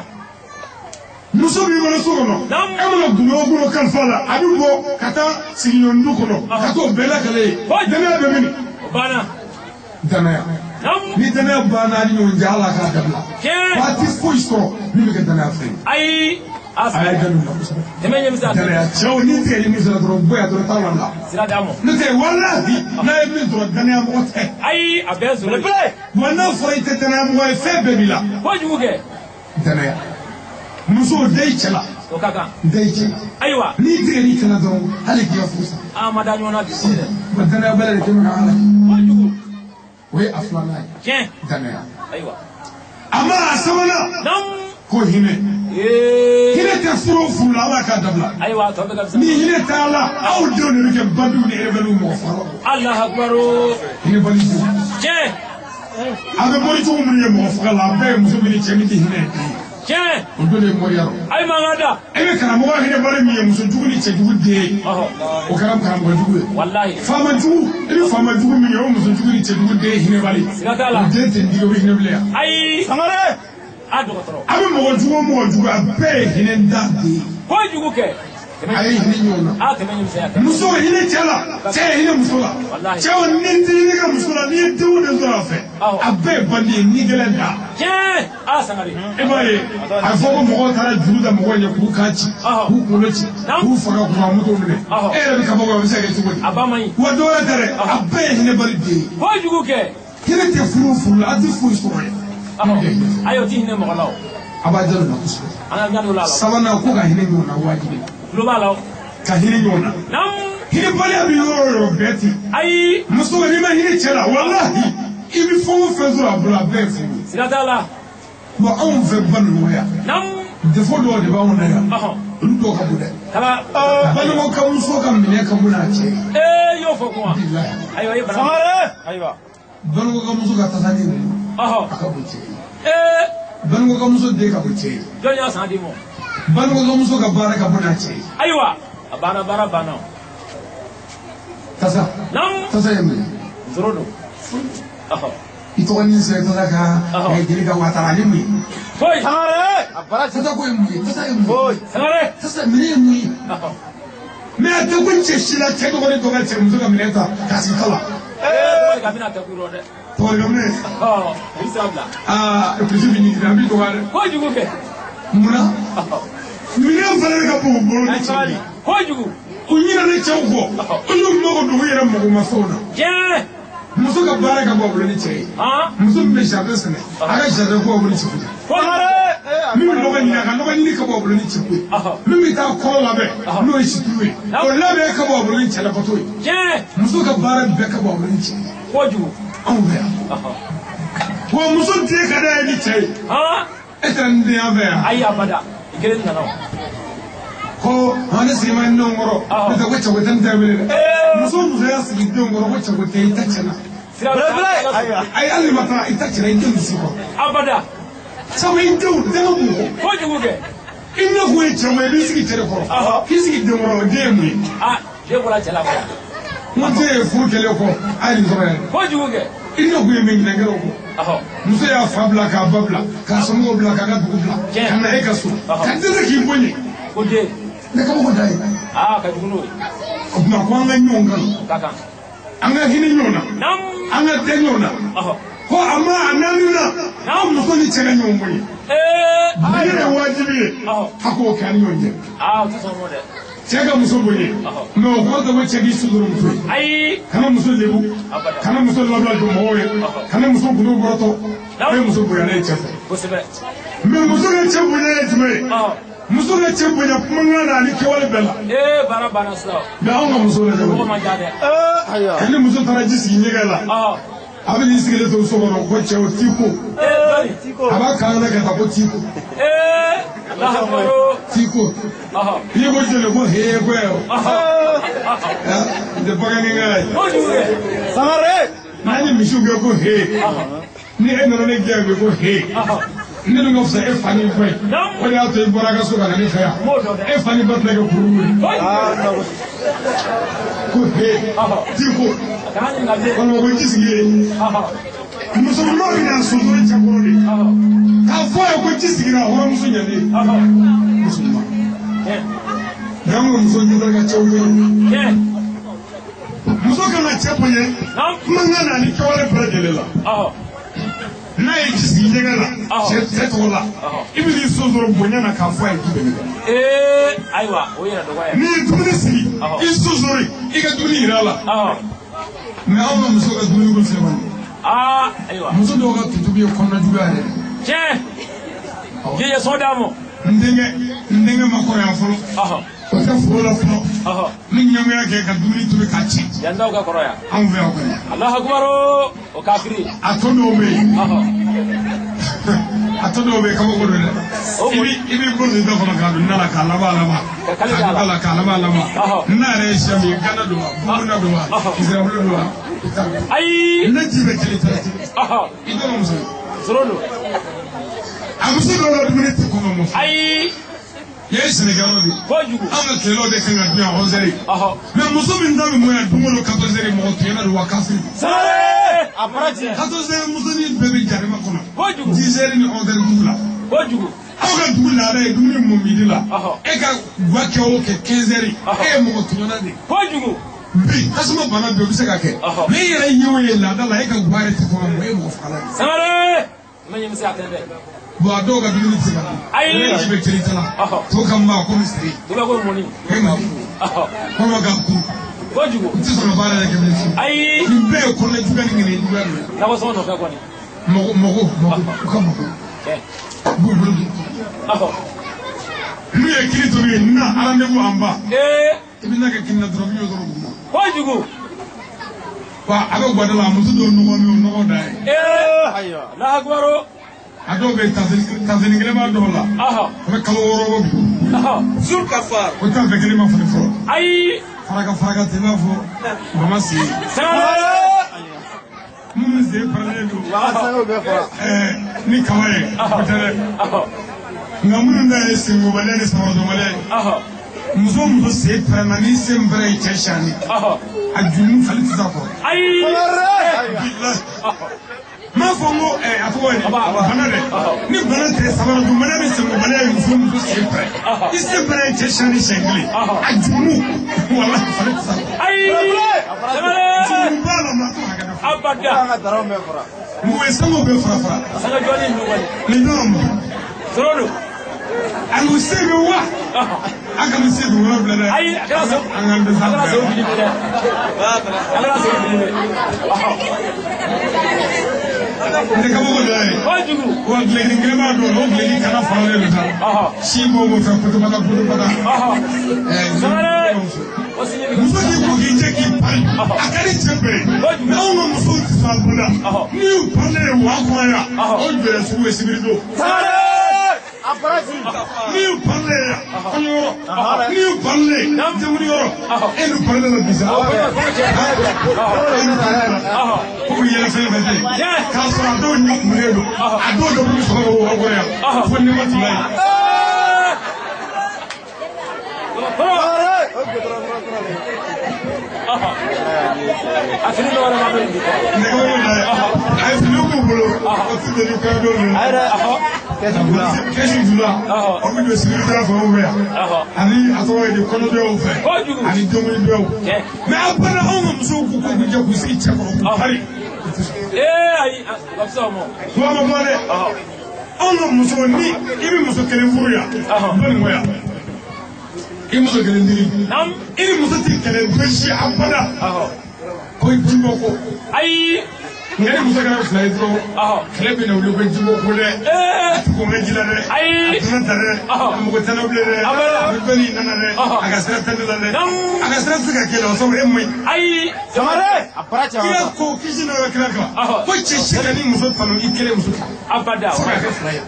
[SPEAKER 1] Muso b'i bolo so kɔnɔ e mana gundo o gundo kalifa la a bɛ bɔ ka taa sigiɲɔgɔn du kɔnɔ ka t'o bɛɛ lakale ye danaya bɛ min?
[SPEAKER 2] O banna.
[SPEAKER 1] Danaya. Ni danaya banna ni ɲɔgɔn cɛ Ala k'a dabila. Waati foyi sɔrɔ min bɛ kɛ danaya fɛn ye.
[SPEAKER 2] Ayi.
[SPEAKER 1] A ye jaabi la kosɛbɛ.
[SPEAKER 2] Tɛmɛ ɲɛmisa.
[SPEAKER 1] Danaya cɛw ni tigɛ ni min sera dɔrɔn bɔ yan dɔrɔn t'a la.
[SPEAKER 2] Sira d'a ma.
[SPEAKER 1] N'o tɛ walahi n'a ye min sɔrɔ danaya mɔgɔ tɛ.
[SPEAKER 2] Ayi a bɛɛ sɔrɔ.
[SPEAKER 1] Wa n'a fɔra i tɛ danaya mɔgɔ ye fɛn bɛɛ b'i la.
[SPEAKER 2] Kojugu kɛ.
[SPEAKER 1] Danaya. Musow da i cɛ la.
[SPEAKER 2] O ka kan.
[SPEAKER 1] Da i cɛ la.
[SPEAKER 2] Ayiwa.
[SPEAKER 1] N'i tigɛ n'i cɛ la dɔrɔn hali k'i ka furu sa.
[SPEAKER 2] An ma da ɲɔgɔn na bi.
[SPEAKER 1] Wa danaya bɛlɛ de kɛ mɛ ka ala.
[SPEAKER 2] Kojugu.
[SPEAKER 1] O ye a filanan ye.
[SPEAKER 2] Tiɲɛ.
[SPEAKER 1] Danaya.
[SPEAKER 2] Ayiwa.
[SPEAKER 1] A ma a sabanan. Ko hinɛ. Hinɛ tɛ furu o furu la Ala k'a dabila.
[SPEAKER 2] Ayiwa tɔ bɛ ka fisa.
[SPEAKER 1] Ni hinɛ t'a la aw denw de bɛ kɛ bandiw ni rebelles mɔgɔ fagalaw.
[SPEAKER 2] Alahu akibaru.
[SPEAKER 1] Hinɛ bali denw.
[SPEAKER 2] Tiɲɛ.
[SPEAKER 1] A bɛ mori cogo minnu ye mɔgɔ faga la a bɛɛ ye muso min ni cɛ min tɛ hinɛ.
[SPEAKER 2] Tiɲɛ.
[SPEAKER 1] O don de ye moriya rɔ.
[SPEAKER 2] Ayi mankan da.
[SPEAKER 1] E bɛ karamɔgɔ hinɛ bali min ye muso jugu ni cɛ jugu den ye. O kɛra karamɔgɔ jugu ye.
[SPEAKER 2] Walahi.
[SPEAKER 1] Faama jugu i bɛ faama jugu min ye o muso jugu ni cɛ jugu den ye hinɛ bali.
[SPEAKER 2] Siga t'a la.
[SPEAKER 1] O den tɛ n digi o bɛ hinɛ bilen yan.
[SPEAKER 2] Ayi.
[SPEAKER 3] Sangare.
[SPEAKER 2] A dɔgɔtɔrɔ.
[SPEAKER 1] A bɛ mɔgɔ jugu o mɔgɔ jugu a bɛɛ ye hinɛ da den ye.
[SPEAKER 2] Kojugu kɛ.
[SPEAKER 1] A ye hinɛ ɲɔgɔn na.
[SPEAKER 2] A tɛmɛ ɲɛmisɛnya tɛ.
[SPEAKER 1] Muso hinɛ cɛ la cɛ ye hinɛ muso la. Cɛw ni tɛ hinɛ ka muso la n'i ye denw de sɔrɔ a fɛ. A bɛɛ ye bandi ye ni gɛlɛn da.
[SPEAKER 2] Tiɲɛ. A Sangare.
[SPEAKER 1] E b'a ye a bɛ fɔ ko mɔgɔw taara juru da mɔgɔw ɲɛ k'u kan ci. K'u kunkolo ci. K'u faga k'u ka moto minɛ. E yɛrɛ bɛ kabako a bɛ se ka kɛ cogo di?
[SPEAKER 2] A ba man ɲi.
[SPEAKER 1] Wa dɔwɛrɛ tɛ dɛ a bɛɛ ye hinɛ bali den ye.
[SPEAKER 2] Kojugu kɛ.
[SPEAKER 1] Hinɛ tɛ furu o furu la a tɛ foyi sɔrɔ yen.
[SPEAKER 2] Ayi o ti hinɛ mɔgɔ la o.
[SPEAKER 1] A b'a jalo la kosɛbɛ.
[SPEAKER 2] An ka jalo la la.
[SPEAKER 1] Sabanan ko ka hinɛ ɲɔgɔn na wajibi.
[SPEAKER 2] Tulo b'a la o.
[SPEAKER 1] Ka hinɛ ɲɔgɔn na.
[SPEAKER 2] Naamu.
[SPEAKER 1] Hinɛbaliya bɛ yɔrɔ o yɔrɔ bɛɛ ten.
[SPEAKER 2] Ayi.
[SPEAKER 1] Muso n'i ma hinɛ cɛ la walahi i bɛ fɛn o fɛn sɔrɔ a bolo a bɛɛ ye fu ye.
[SPEAKER 2] Siga t'a la.
[SPEAKER 1] Bon anw fɛ balimaya.
[SPEAKER 2] Naamu.
[SPEAKER 1] Défaut dɔw de b'anw na yan. Olu dɔw ka bon dɛ.
[SPEAKER 2] Kaba.
[SPEAKER 1] Balimaw ka muso ka minɛ ka bon n'a cɛ ye.
[SPEAKER 2] Ee y'o fɔ kuma.
[SPEAKER 1] Bilahi.
[SPEAKER 2] Ayiwa i ye bana.
[SPEAKER 3] Sangare. Ayiwa.
[SPEAKER 1] Balimaw ka muso ka tasani ninnu. A ka bon cɛ ye.
[SPEAKER 2] Ee.
[SPEAKER 1] Balimaw ka muso den ka bon cɛ ye.
[SPEAKER 2] Jɔn y'a san di ma.
[SPEAKER 1] Balimaw ka muso ka baara ka bon n'a cɛ ye.
[SPEAKER 2] Ayiwa a banna baara banna.
[SPEAKER 1] Tasa.
[SPEAKER 2] Naamu.
[SPEAKER 1] Tasa ye mun ye?
[SPEAKER 2] Zoro don.
[SPEAKER 1] I tɔgɔ ni sɛ tasa ka jeli ka watara ni mun ye?
[SPEAKER 2] Foyi.
[SPEAKER 3] Sangare. A bara
[SPEAKER 1] Tasa ko ye mun ye? Tasa ye mun ye?
[SPEAKER 2] Sangare.
[SPEAKER 1] Tasa minɛ ye mun ye? Mais a tɛ ko cɛ si la cɛ dɔgɔnin dɔ ka cɛ muso ka minɛn ta k'a sigi ta la.
[SPEAKER 2] Tɔgɔ ka bɛna tɛ k'u dɛ.
[SPEAKER 1] Tɔgɔ ka minɛ.
[SPEAKER 2] Ɔ, i bɛ se ka bila.
[SPEAKER 1] Aa, polisi bɛ ɲininka, a b'i dɔgɔya dɛ.
[SPEAKER 2] Kojugu kɛ.
[SPEAKER 1] Munna? Minɛn fana ka bon u bolo ni cɛw ye.
[SPEAKER 2] Kojugu.
[SPEAKER 1] U ɲinɛna cɛw kɔ. U y'u mago don u yɛrɛ magomafɛnw na.
[SPEAKER 2] Tiɲɛ.
[SPEAKER 1] Muso ka baara ka bɔ a bolo ni cɛ ye. Muso min bɛ jardin sɛnɛ, a ka jardin ko b'a bolo ni cɛ ye. Min bɛ nɔgɔ ɲini, a ka nɔgɔ ɲini ka bɔ a bolo ni cɛ ye. Min bɛ taa kɔrɔ labɛn, n'o ye situlu ye, o labɛn ka bɔ a bolo ni cɛlabato ye. Muso ka baara bɛɛ ka bɔ a bolo ni cɛ ye.
[SPEAKER 2] Kojugu.
[SPEAKER 1] Anw fɛ yan. Wa muso den ka d'a ye ni cɛ ye. E taara ni den y'an fɛ yan.
[SPEAKER 2] Ayi abada. I kelen nana o.
[SPEAKER 1] Ko ne sigi ma n denw kɔrɔ. Ne tɛ ko cɛko tɛ n tɛ wele dɛ. Muso muso y'a sigi denw kɔrɔ ko cɛko tɛ i ta cɛ la. Ayi hali ma taa i ta cɛ la i denw si kɔrɔ.
[SPEAKER 2] Abada.
[SPEAKER 1] Sabu i denw denw b'u kɔ.
[SPEAKER 2] Kojugu kɛ.
[SPEAKER 1] I ne kun ye cɛ ye i b'i sigi cɛ de kɔrɔ. K'i sigi den kɔrɔ o den ye mun ye.
[SPEAKER 2] Den bɔra cɛ la kɔrɔ.
[SPEAKER 1] N ko den ye furu kɛlen kɔ a ye nin sɔrɔ yɛrɛ.
[SPEAKER 2] Kojugu kɛ.
[SPEAKER 1] I ne kun ye min ɲinɛnkɛlaw kɔ. Muso y'a fa bila k'a ba bila k'a somɔgɔw bila k'a ka dugu bila ka na e ka so ka dɛsɛ k'i bonya.
[SPEAKER 2] Ko den.
[SPEAKER 1] Ne kabako da ye.
[SPEAKER 2] Ka jugu n'o ye.
[SPEAKER 1] O tuma ko an ka ɲɔgɔn kanu.
[SPEAKER 2] Ka kan.
[SPEAKER 1] An ka hinɛ ɲɔgɔn na. An ka tɛ ɲɔgɔn na. Ko a ma a naani na an muso ni cɛ ka ɲɔgɔn bonya. Bonya ye wajibi ye. A k'o kɛ an ni ɲɔgɔn cɛ.
[SPEAKER 2] O tɛ sɔn o ma dɛ.
[SPEAKER 1] Cɛ ka muso bonya. Mais o kɔrɔ tɛ ko cɛ k'i suturu muso ye.
[SPEAKER 2] Ayi.
[SPEAKER 1] Kana muso lebu. Kana muso labila don mɔgɔw ye. Kana muso gundo bɔrɔtɔ. O ye muso bonyalen ye cɛ fɛ.
[SPEAKER 2] Kosɛbɛ.
[SPEAKER 1] Mais muso ka cɛ bonya ye jumɛn ye? Muso ka cɛ bonya kumakan na ani kɛwale bɛɛ la.
[SPEAKER 2] Baara banna sisan.
[SPEAKER 1] Mais anw ka muso lajɛ.
[SPEAKER 2] Mɔgɔ man ca dɛ.
[SPEAKER 1] Ni muso taara ji sigi ɲɛgɛn la. A bɛ n'i sigilen to so kɔnɔ ko cɛw t'i ko. A b'a kalan na ka taa ko t'i ko. T'i ko. N'i ko jeli ko hee ko yɛ o. N tɛ bagankɛ ye.
[SPEAKER 3] Sangare.
[SPEAKER 1] N'an ye misiw kɛ ko hee. Ni e nana ne gɛn bi ko hee. Ne dun ka fisa e fa ni ba ye. O de y'a to i bɔra a ka so ka na ne fɛ yan. E fa ni ba tɛna kɛ kuru ye. Ko hee. T'i ko. Walima ko ji sigi ye. Muso ɲuman bɛ na sonsoro cɛ kɔrɔ de. K'a fɔ a ye ko ji sigira hɔrɔnmuso ɲɛnen. Muso ɲuman. Nka an ka muso ɲɛ ka cɛw bonya. Muso kan ka cɛ bonya. Kumakan na ani kɛwale bɛɛ lajɛlen la. N'a ye ji sigi ɲɛgɛn na cɛ tɔgɔ la i bɛ n'i sonsoro bonya na k'a fɔ a ye k'i bɛ nin kɛ.
[SPEAKER 2] Ayiwa o yɛrɛ dɔgɔya.
[SPEAKER 1] N'i ye dumuni sigi i sonsoro i ka dumuni yira a la. Mais anw ka muso ka dumuni ko filɛ kɔni.
[SPEAKER 2] Ayiwa.
[SPEAKER 1] Muso dɔw ka tutu ye kɔnɔna juguya yɛrɛ.
[SPEAKER 2] Tiɲɛ. Jɛjɛ sɔn d'a ma.
[SPEAKER 1] N denkɛ ma kɔrɔ yan fɔlɔ. O tɛ foro la fɔlɔ. Ni ɲɛngoya kɛ ka dumuni tobi k'a ci.
[SPEAKER 2] Yan t'aw ka kɔrɔ yan.
[SPEAKER 1] Anw fɛ yan kɔni.
[SPEAKER 2] Alahu akibaru o kafiri.
[SPEAKER 1] A tɔ dɔw bɛ yen. A tɔ dɔw bɛ yen kabako don dɛ. I b'i bolo don da kɔnɔ k'a don na la k'a laban laban. K'a don a la k'a laban laban. N'a yɛrɛ ye sɛ min ye gana don wa buguna don wa nsirabulu don wa.
[SPEAKER 2] Ayi.
[SPEAKER 1] Ne ji bɛ kelen tɛ. I dɔn muso ye.
[SPEAKER 2] Zoro don.
[SPEAKER 1] A muso dɔw la dumuni tɛ kɔngɔ mɔ.
[SPEAKER 2] Ayi.
[SPEAKER 1] Ye sɛnɛkɛyɔrɔ de ye.
[SPEAKER 2] Kojugu.
[SPEAKER 1] Anw ka tilelaw de kan ka dun yan 11h. Mais muso min ta bɛ mɔ yan don o don 14h mɔgɔ tiɲɛna don wa kafiri.
[SPEAKER 2] Sangare.
[SPEAKER 3] A fara tiɲɛ.
[SPEAKER 1] 14h musonin bɛɛ bɛ jarima kɔnɔ.
[SPEAKER 2] Kojugu.
[SPEAKER 1] 10h ni 11h dugu la.
[SPEAKER 2] Kojugu.
[SPEAKER 1] Aw ka dugu laada ye dumuni mɔ midi la. E ka guwa kɛ o kɛ 15h. E ye mɔgɔ tɔɲɔna de ye.
[SPEAKER 2] Kojugu.
[SPEAKER 1] Bi tasuma bana bɛ o bɛ se ka kɛ. Mais e yɛrɛ ye o ye laada la e ka guwa yɛrɛ tɛ kɔnɔ mɔ e ye mɔgɔ fagala ye.
[SPEAKER 2] Sangare. Ma ɲɛ bɛ se a tɛ dɛ.
[SPEAKER 1] Bon a dɔw ka dumuni tɛ se ka dun.
[SPEAKER 2] Ayi.
[SPEAKER 1] Ne ji bɛ kelen ta la. To ka ma komi siri.
[SPEAKER 2] To bɛ komi mɔni.
[SPEAKER 1] E ma kɔngɔ ka ku.
[SPEAKER 2] Kojugu.
[SPEAKER 1] N tɛ sɔn ka baara yɛrɛ kɛ bilen fiyewu.
[SPEAKER 2] Ayi.
[SPEAKER 1] Nin bɛɛ ye kɔnɔna juguya ni ŋaniya juguya de ye.
[SPEAKER 2] Nakɔ sɔngɔ nɔfɛ kɔni.
[SPEAKER 1] Mɔgɔ mɔgɔ mɔgɔ u ka mɔgɔ. U b'u bolo don. N'u ye kiri tobi na rendez-vous en bas. I bɛ na kɛ kini na dɔrɔn i bɛ y'o sɔrɔ duguma.
[SPEAKER 2] Kojugu.
[SPEAKER 1] Wa a bɛ guwada la a muso dɔw nɔgɔ min o nɔgɔ da ye.
[SPEAKER 3] Ayiwa.
[SPEAKER 2] Alahu akibaru.
[SPEAKER 1] A dɔw bɛ yen tasini kelen b'a dɔw la. O bɛ kalo 6 bɔ bi.
[SPEAKER 3] Zur kafar.
[SPEAKER 1] O tafɛ kelen ma falen fɔlɔ.
[SPEAKER 2] Ayi.
[SPEAKER 1] Faraka faraka tɛ i b'a fɔ mama sen.
[SPEAKER 2] Sangare.
[SPEAKER 1] Minnu sen faralen don.
[SPEAKER 3] Wa sango bɛɛ fara.
[SPEAKER 1] Ni kaba ye o tɛ dɛ. Nka minnu ta ye senkobaliya ni samaradɔnbaliya ye. Muso muso sen pɛrɛnna ni sen pɛrɛn ye cɛ siyani. A jurumu fali tɛ se a kɔrɔ.
[SPEAKER 2] Ayi.
[SPEAKER 1] Bilahi. N b'a fɔ n ko a tɔgɔ ye di bana dɛ ni bana tɛ sabara dun bana bɛ sɛgɛn bana ye muso sen pɛrɛ i sen pɛrɛ ye cɛ siɲɛ ni siɲɛ kelen a jurumu walahi fari tɛ sa.
[SPEAKER 2] Ayi.
[SPEAKER 1] Jurumu b'a la maa t'o hakɛ dɔn.
[SPEAKER 2] Abada.
[SPEAKER 1] Mɔgɔ ye sango bɛɛ fara fara.
[SPEAKER 2] Sanga jɔni ninnu kɔni.
[SPEAKER 1] Nin ɲɔgɔn ma.
[SPEAKER 2] Sɔrɔ don.
[SPEAKER 1] A n'u se bɛ wa. A kana se dugukolo bila dɛ.
[SPEAKER 2] Ayi a kana sɔn.
[SPEAKER 1] An k'an dɛsɛ
[SPEAKER 2] A kana sɔn fili dɛ. A kana sɔn fili dɛ.
[SPEAKER 1] Ne kabako dɔ ye.
[SPEAKER 2] Kojugu.
[SPEAKER 1] Wa gileki kelen b'a dɔn o gileki kana faralen don sa. Si b'o b'o fɛ kotobata kotobata.
[SPEAKER 2] Sangare. O sini bi.
[SPEAKER 1] Muso k'i ko k'i jɛ k'i pari. A ka di cɛ bɛɛ ye. Mais anw ka musow tɛ sɔn a bolo. N'i y'u parilen ye wa kɔnɔ yan. O jɔyɔrɔ sugu ye sibiri don.
[SPEAKER 3] Sangare. A baraji.
[SPEAKER 1] N'i y'u parilen ye kɔɲɔyɔrɔ. N'i y'u parilen denkundi yɔrɔ. E n'u parilen la bi sa. E n'u parilen la. Ko k'u yɛlɛ fɛn fɛn ten. K'a sɔrɔ a dɔw ɲɛ kumunen don. A dɔw dɔ b'u sɔrɔ o wa kɔnɔ yan. Fo ne ma tun b'a ye.
[SPEAKER 3] Sangare. O goudron kura de.
[SPEAKER 2] A fini dɔ wɛrɛ ma bɛ yen bi.
[SPEAKER 1] Nɛgɛbolo la ye. A ye finiw b'u bolo. O ti deli kɔɲɔ don ninnu.
[SPEAKER 3] Ayi dɛ. Kɛsu jula.
[SPEAKER 1] Kɛsu jula. O bɛ don sibiri da fɛ o bɛ yan. Ani a tɔgɔ ye di kɔnɔdɔw fɛ.
[SPEAKER 2] Kojugu.
[SPEAKER 1] Ani denkundi. Mais a bana anw ka musow ko k'u jɛ k'u sigi cɛ kɔrɔ k'u pari.
[SPEAKER 2] Ee ayi a ka fisa o ma.
[SPEAKER 1] Kuma ma bɔ dɛ. Anw ka musow ni i bɛ muso kelen furu yan. Banikɔ yan. I muso kelen diri. I ni muso ti kɛlɛ don si a bada. Ko ji bɔ ko.
[SPEAKER 2] Ayi.
[SPEAKER 1] Nka ni muso kɛra fila ye dɔrɔn. Kɛlɛ bɛ na wuli ko ji bɔ ko dɛ. A ti ko n ka ji la dɛ.
[SPEAKER 2] Ayi.
[SPEAKER 1] A tɛna ta dɛ. A mago tɛ n na bilen dɛ. A bɛ bɛɛ n'i nana dɛ. A ka sira tɛ ne la dɛ. A ka sira tɛ se ka kɛ la o sabu e man ɲi.
[SPEAKER 2] Ayi.
[SPEAKER 3] Sangare. A bara
[SPEAKER 1] Kira
[SPEAKER 3] caman.
[SPEAKER 1] ko kisi nana kira kan. Ko cɛ si ka ni muso tanu i kelen muso kan.
[SPEAKER 2] Abada.
[SPEAKER 1] Fo ka kɛ fila ye.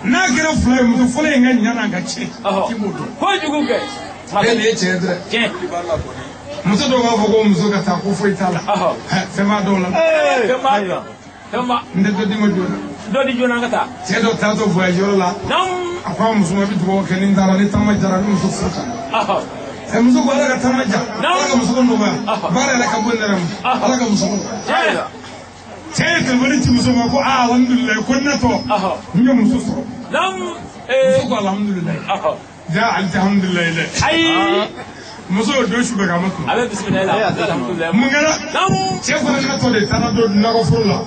[SPEAKER 1] N'a kɛra fila ye muso fɔlɔ in ka ɲa n'a ka tiɲɛ. K'i b'o dɔn.
[SPEAKER 2] Kojugu kɛ.
[SPEAKER 1] E nin ye tiɲɛ ye dɛ.
[SPEAKER 2] Tiɲɛ.
[SPEAKER 1] Muso dɔw b'a fɔ ko muso ka taa ko foyi t'a la. Fɛn b'a dɔw la.
[SPEAKER 2] Fɛn b'a. Fɛn b'a.
[SPEAKER 1] N tɛ dɔ d'i ma joona.
[SPEAKER 2] Dɔ di joona an ka taa.
[SPEAKER 1] Cɛ dɔ taatɔ voyage yɔrɔ la. A ko a muso ma i bɛ dugawu kɛ ni n taara ni taama jara ni muso furu kan. Ɛ muso ko ala ka taama ja. Ala ka muso ko nɔgɔya. Baara yɛrɛ ka bɔ ne yɛrɛ ma. Ala ka muso ko nɔgɔya. Cɛ ye telefɔni ci muso ma ko aa alhamdulilayi ko ne tɔ. N ye muso sɔrɔ. Muso ko alhamdulilayi. Ja ale tɛ alhamdulilayi dɛ.
[SPEAKER 2] Ayi.
[SPEAKER 1] Muso y'o don su bɛɛ k'a ma kun.
[SPEAKER 2] A bɛ bisimila la. Alhamdulilayi.
[SPEAKER 1] Mun kɛra? Cɛ fana natɔ de taara don nakɔ foro la.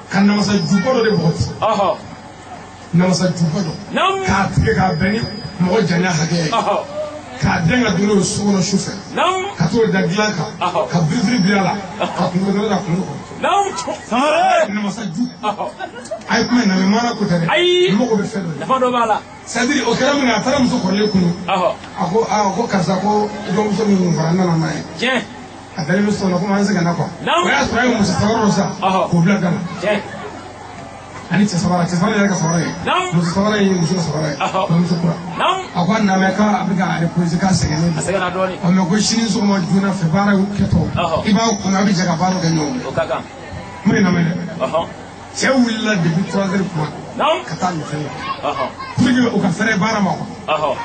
[SPEAKER 1] Ka namasa juba dɔ de bɔgɔti. Namasa juba dɔ. K'a tigɛ k'a bɛn ni mɔgɔ janya hakɛ ye. K'a den ka don n'o ye so kɔnɔ su fɛ. Ka t'o da dilan kan. Ka birifini bil'a la. Ka kunkolo dɔ da kunkolo kɔnɔ.
[SPEAKER 3] Sangare.
[SPEAKER 1] Namasa ju. A ye kuma in lamɛn mana ko tɛ dɛ.
[SPEAKER 2] Ayi.
[SPEAKER 1] N mago bɛ fɛn dɔ la.
[SPEAKER 2] Nafa dɔ b'a la.
[SPEAKER 1] C'est à dire o kɛra min kɛ a taara muso kɔrɔlen kunu. A ko aa ko karisa ko dɔgɔmuso min kun fara n nana n'a ye.
[SPEAKER 2] Tiɲɛ.
[SPEAKER 1] A dalen bɛ so la komi an sɛgɛnna quoi. O y'a sɔrɔ a ye muso sabara dɔ san. K'o bila da la.
[SPEAKER 2] Tiɲɛ.
[SPEAKER 1] Ani cɛ sabara cɛ sabara yɛrɛ ka sabara ye. Muso sabara ye muso ka sabara ye. Muso kura. A ko a nana k'a bɛ k'a reposer k'a sɛgɛnnen
[SPEAKER 2] A
[SPEAKER 1] don.
[SPEAKER 2] sɛgɛnna dɔɔnin.
[SPEAKER 1] Ɔ mais ko sini sɔgɔma joona fɛ baara kɛtɔ. I b'a kɔnɔ a bɛ jɛ ka baara kɛ ɲɔgɔn fɛ.
[SPEAKER 2] O ka kan.
[SPEAKER 1] Kuma in lamɛn dɛ. Cɛ wulila depuis 3 heures kuma. Ka taa nɔfɛ la. Pour que o ka fɛrɛ baara ma quoi.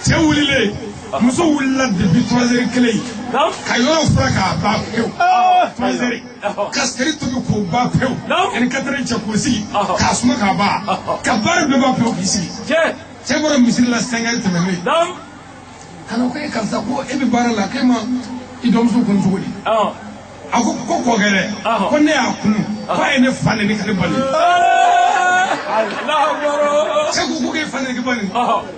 [SPEAKER 1] Cɛ wulilen muso wulila depuis 3 heures kelen. Ka yɔrɔ fura k'a ban pewu. 3 heures. Ka seri tobi k'o ban pewu. Ani 4 heures cɛ k'o sigi. K'a suma k'a ban. Ka baara bɛɛ ban pewu k'i sigi. Cɛ bɔra misiri la 5 heures tɛmɛnen. Ka na ko e karisa ko e bɛ baara la k'e ma i dɔgɔmuso kun cogo di. A ko ko kɔkɛ dɛ. Ko ne y'a kunu. K'a ye ne fa neni ka ne ba neni. Cɛ ko ko k'e fa neni k'e ba neni.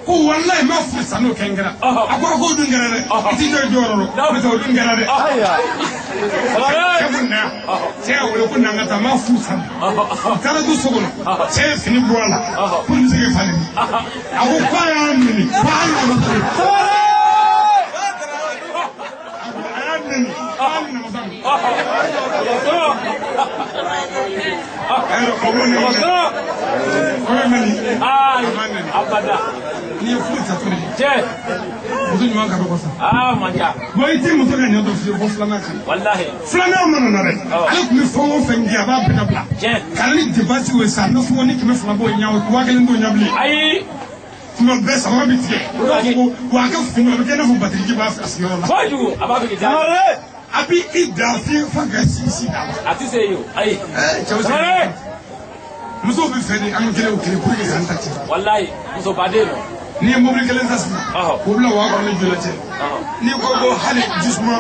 [SPEAKER 1] Ko walayi n m'a furu sa n'o kɛ n kɛra. A ko o dun kɛra dɛ. I t'i jɔ i jɔyɔrɔ rɔ. N'o tɛ o dun kɛra dɛ. Cɛ ko na. Cɛ y'a wele ko na n ka taa n m'a furu sa. U taara du so kɔnɔ. Cɛ ye fini bɔ a la. Ko nin bɛ se k'e fa neni. A ko k'a y'a neni. K'a namasa de. A y'a neni. K'a namasa de.
[SPEAKER 2] Abada.
[SPEAKER 1] N'i ye furu ta to de.
[SPEAKER 2] Tiɲɛ.
[SPEAKER 1] Muso ɲuman ka dɔgɔ sa.
[SPEAKER 2] Aa man ca.
[SPEAKER 1] Bon i tɛ muso ka ɲɔ dɔ f'i ye ko filanan kan.
[SPEAKER 2] Walahi.
[SPEAKER 1] Filanan mana na dɛ. Ale tun bɛ fɛn o fɛn kɛ a b'a bɛɛ dabila.
[SPEAKER 2] Tiɲɛ.
[SPEAKER 1] Ka na ni dépense ye sa nasɔngɔ ni 200 b'o ɲɛ 1000 t'o ɲɛ bilen.
[SPEAKER 2] Ayi.
[SPEAKER 1] Tuma bɛɛ samara bɛ tigɛ. O b'a fɔ ko wa a ka fini a bɛ kɛ i n'a fɔ batiriji b'a a sigiyɔrɔ la.
[SPEAKER 2] Kojugu a b'a fɛ k'i diya.
[SPEAKER 1] A bɛ i dan fiye fo ka sinsin a la.
[SPEAKER 2] A tɛ se yen o. Ayi.
[SPEAKER 1] Cɛw
[SPEAKER 2] Sangare.
[SPEAKER 1] Musow bɛ fɛ de an kelen o kelen pour que k'an ta tiɲɛ.
[SPEAKER 2] Walayi muso baden nɔ.
[SPEAKER 1] N'i ye mobili kelen ta sisan. K'o bila waa kɔrɔ ni joli cɛ. N'i ko ko hali jisuma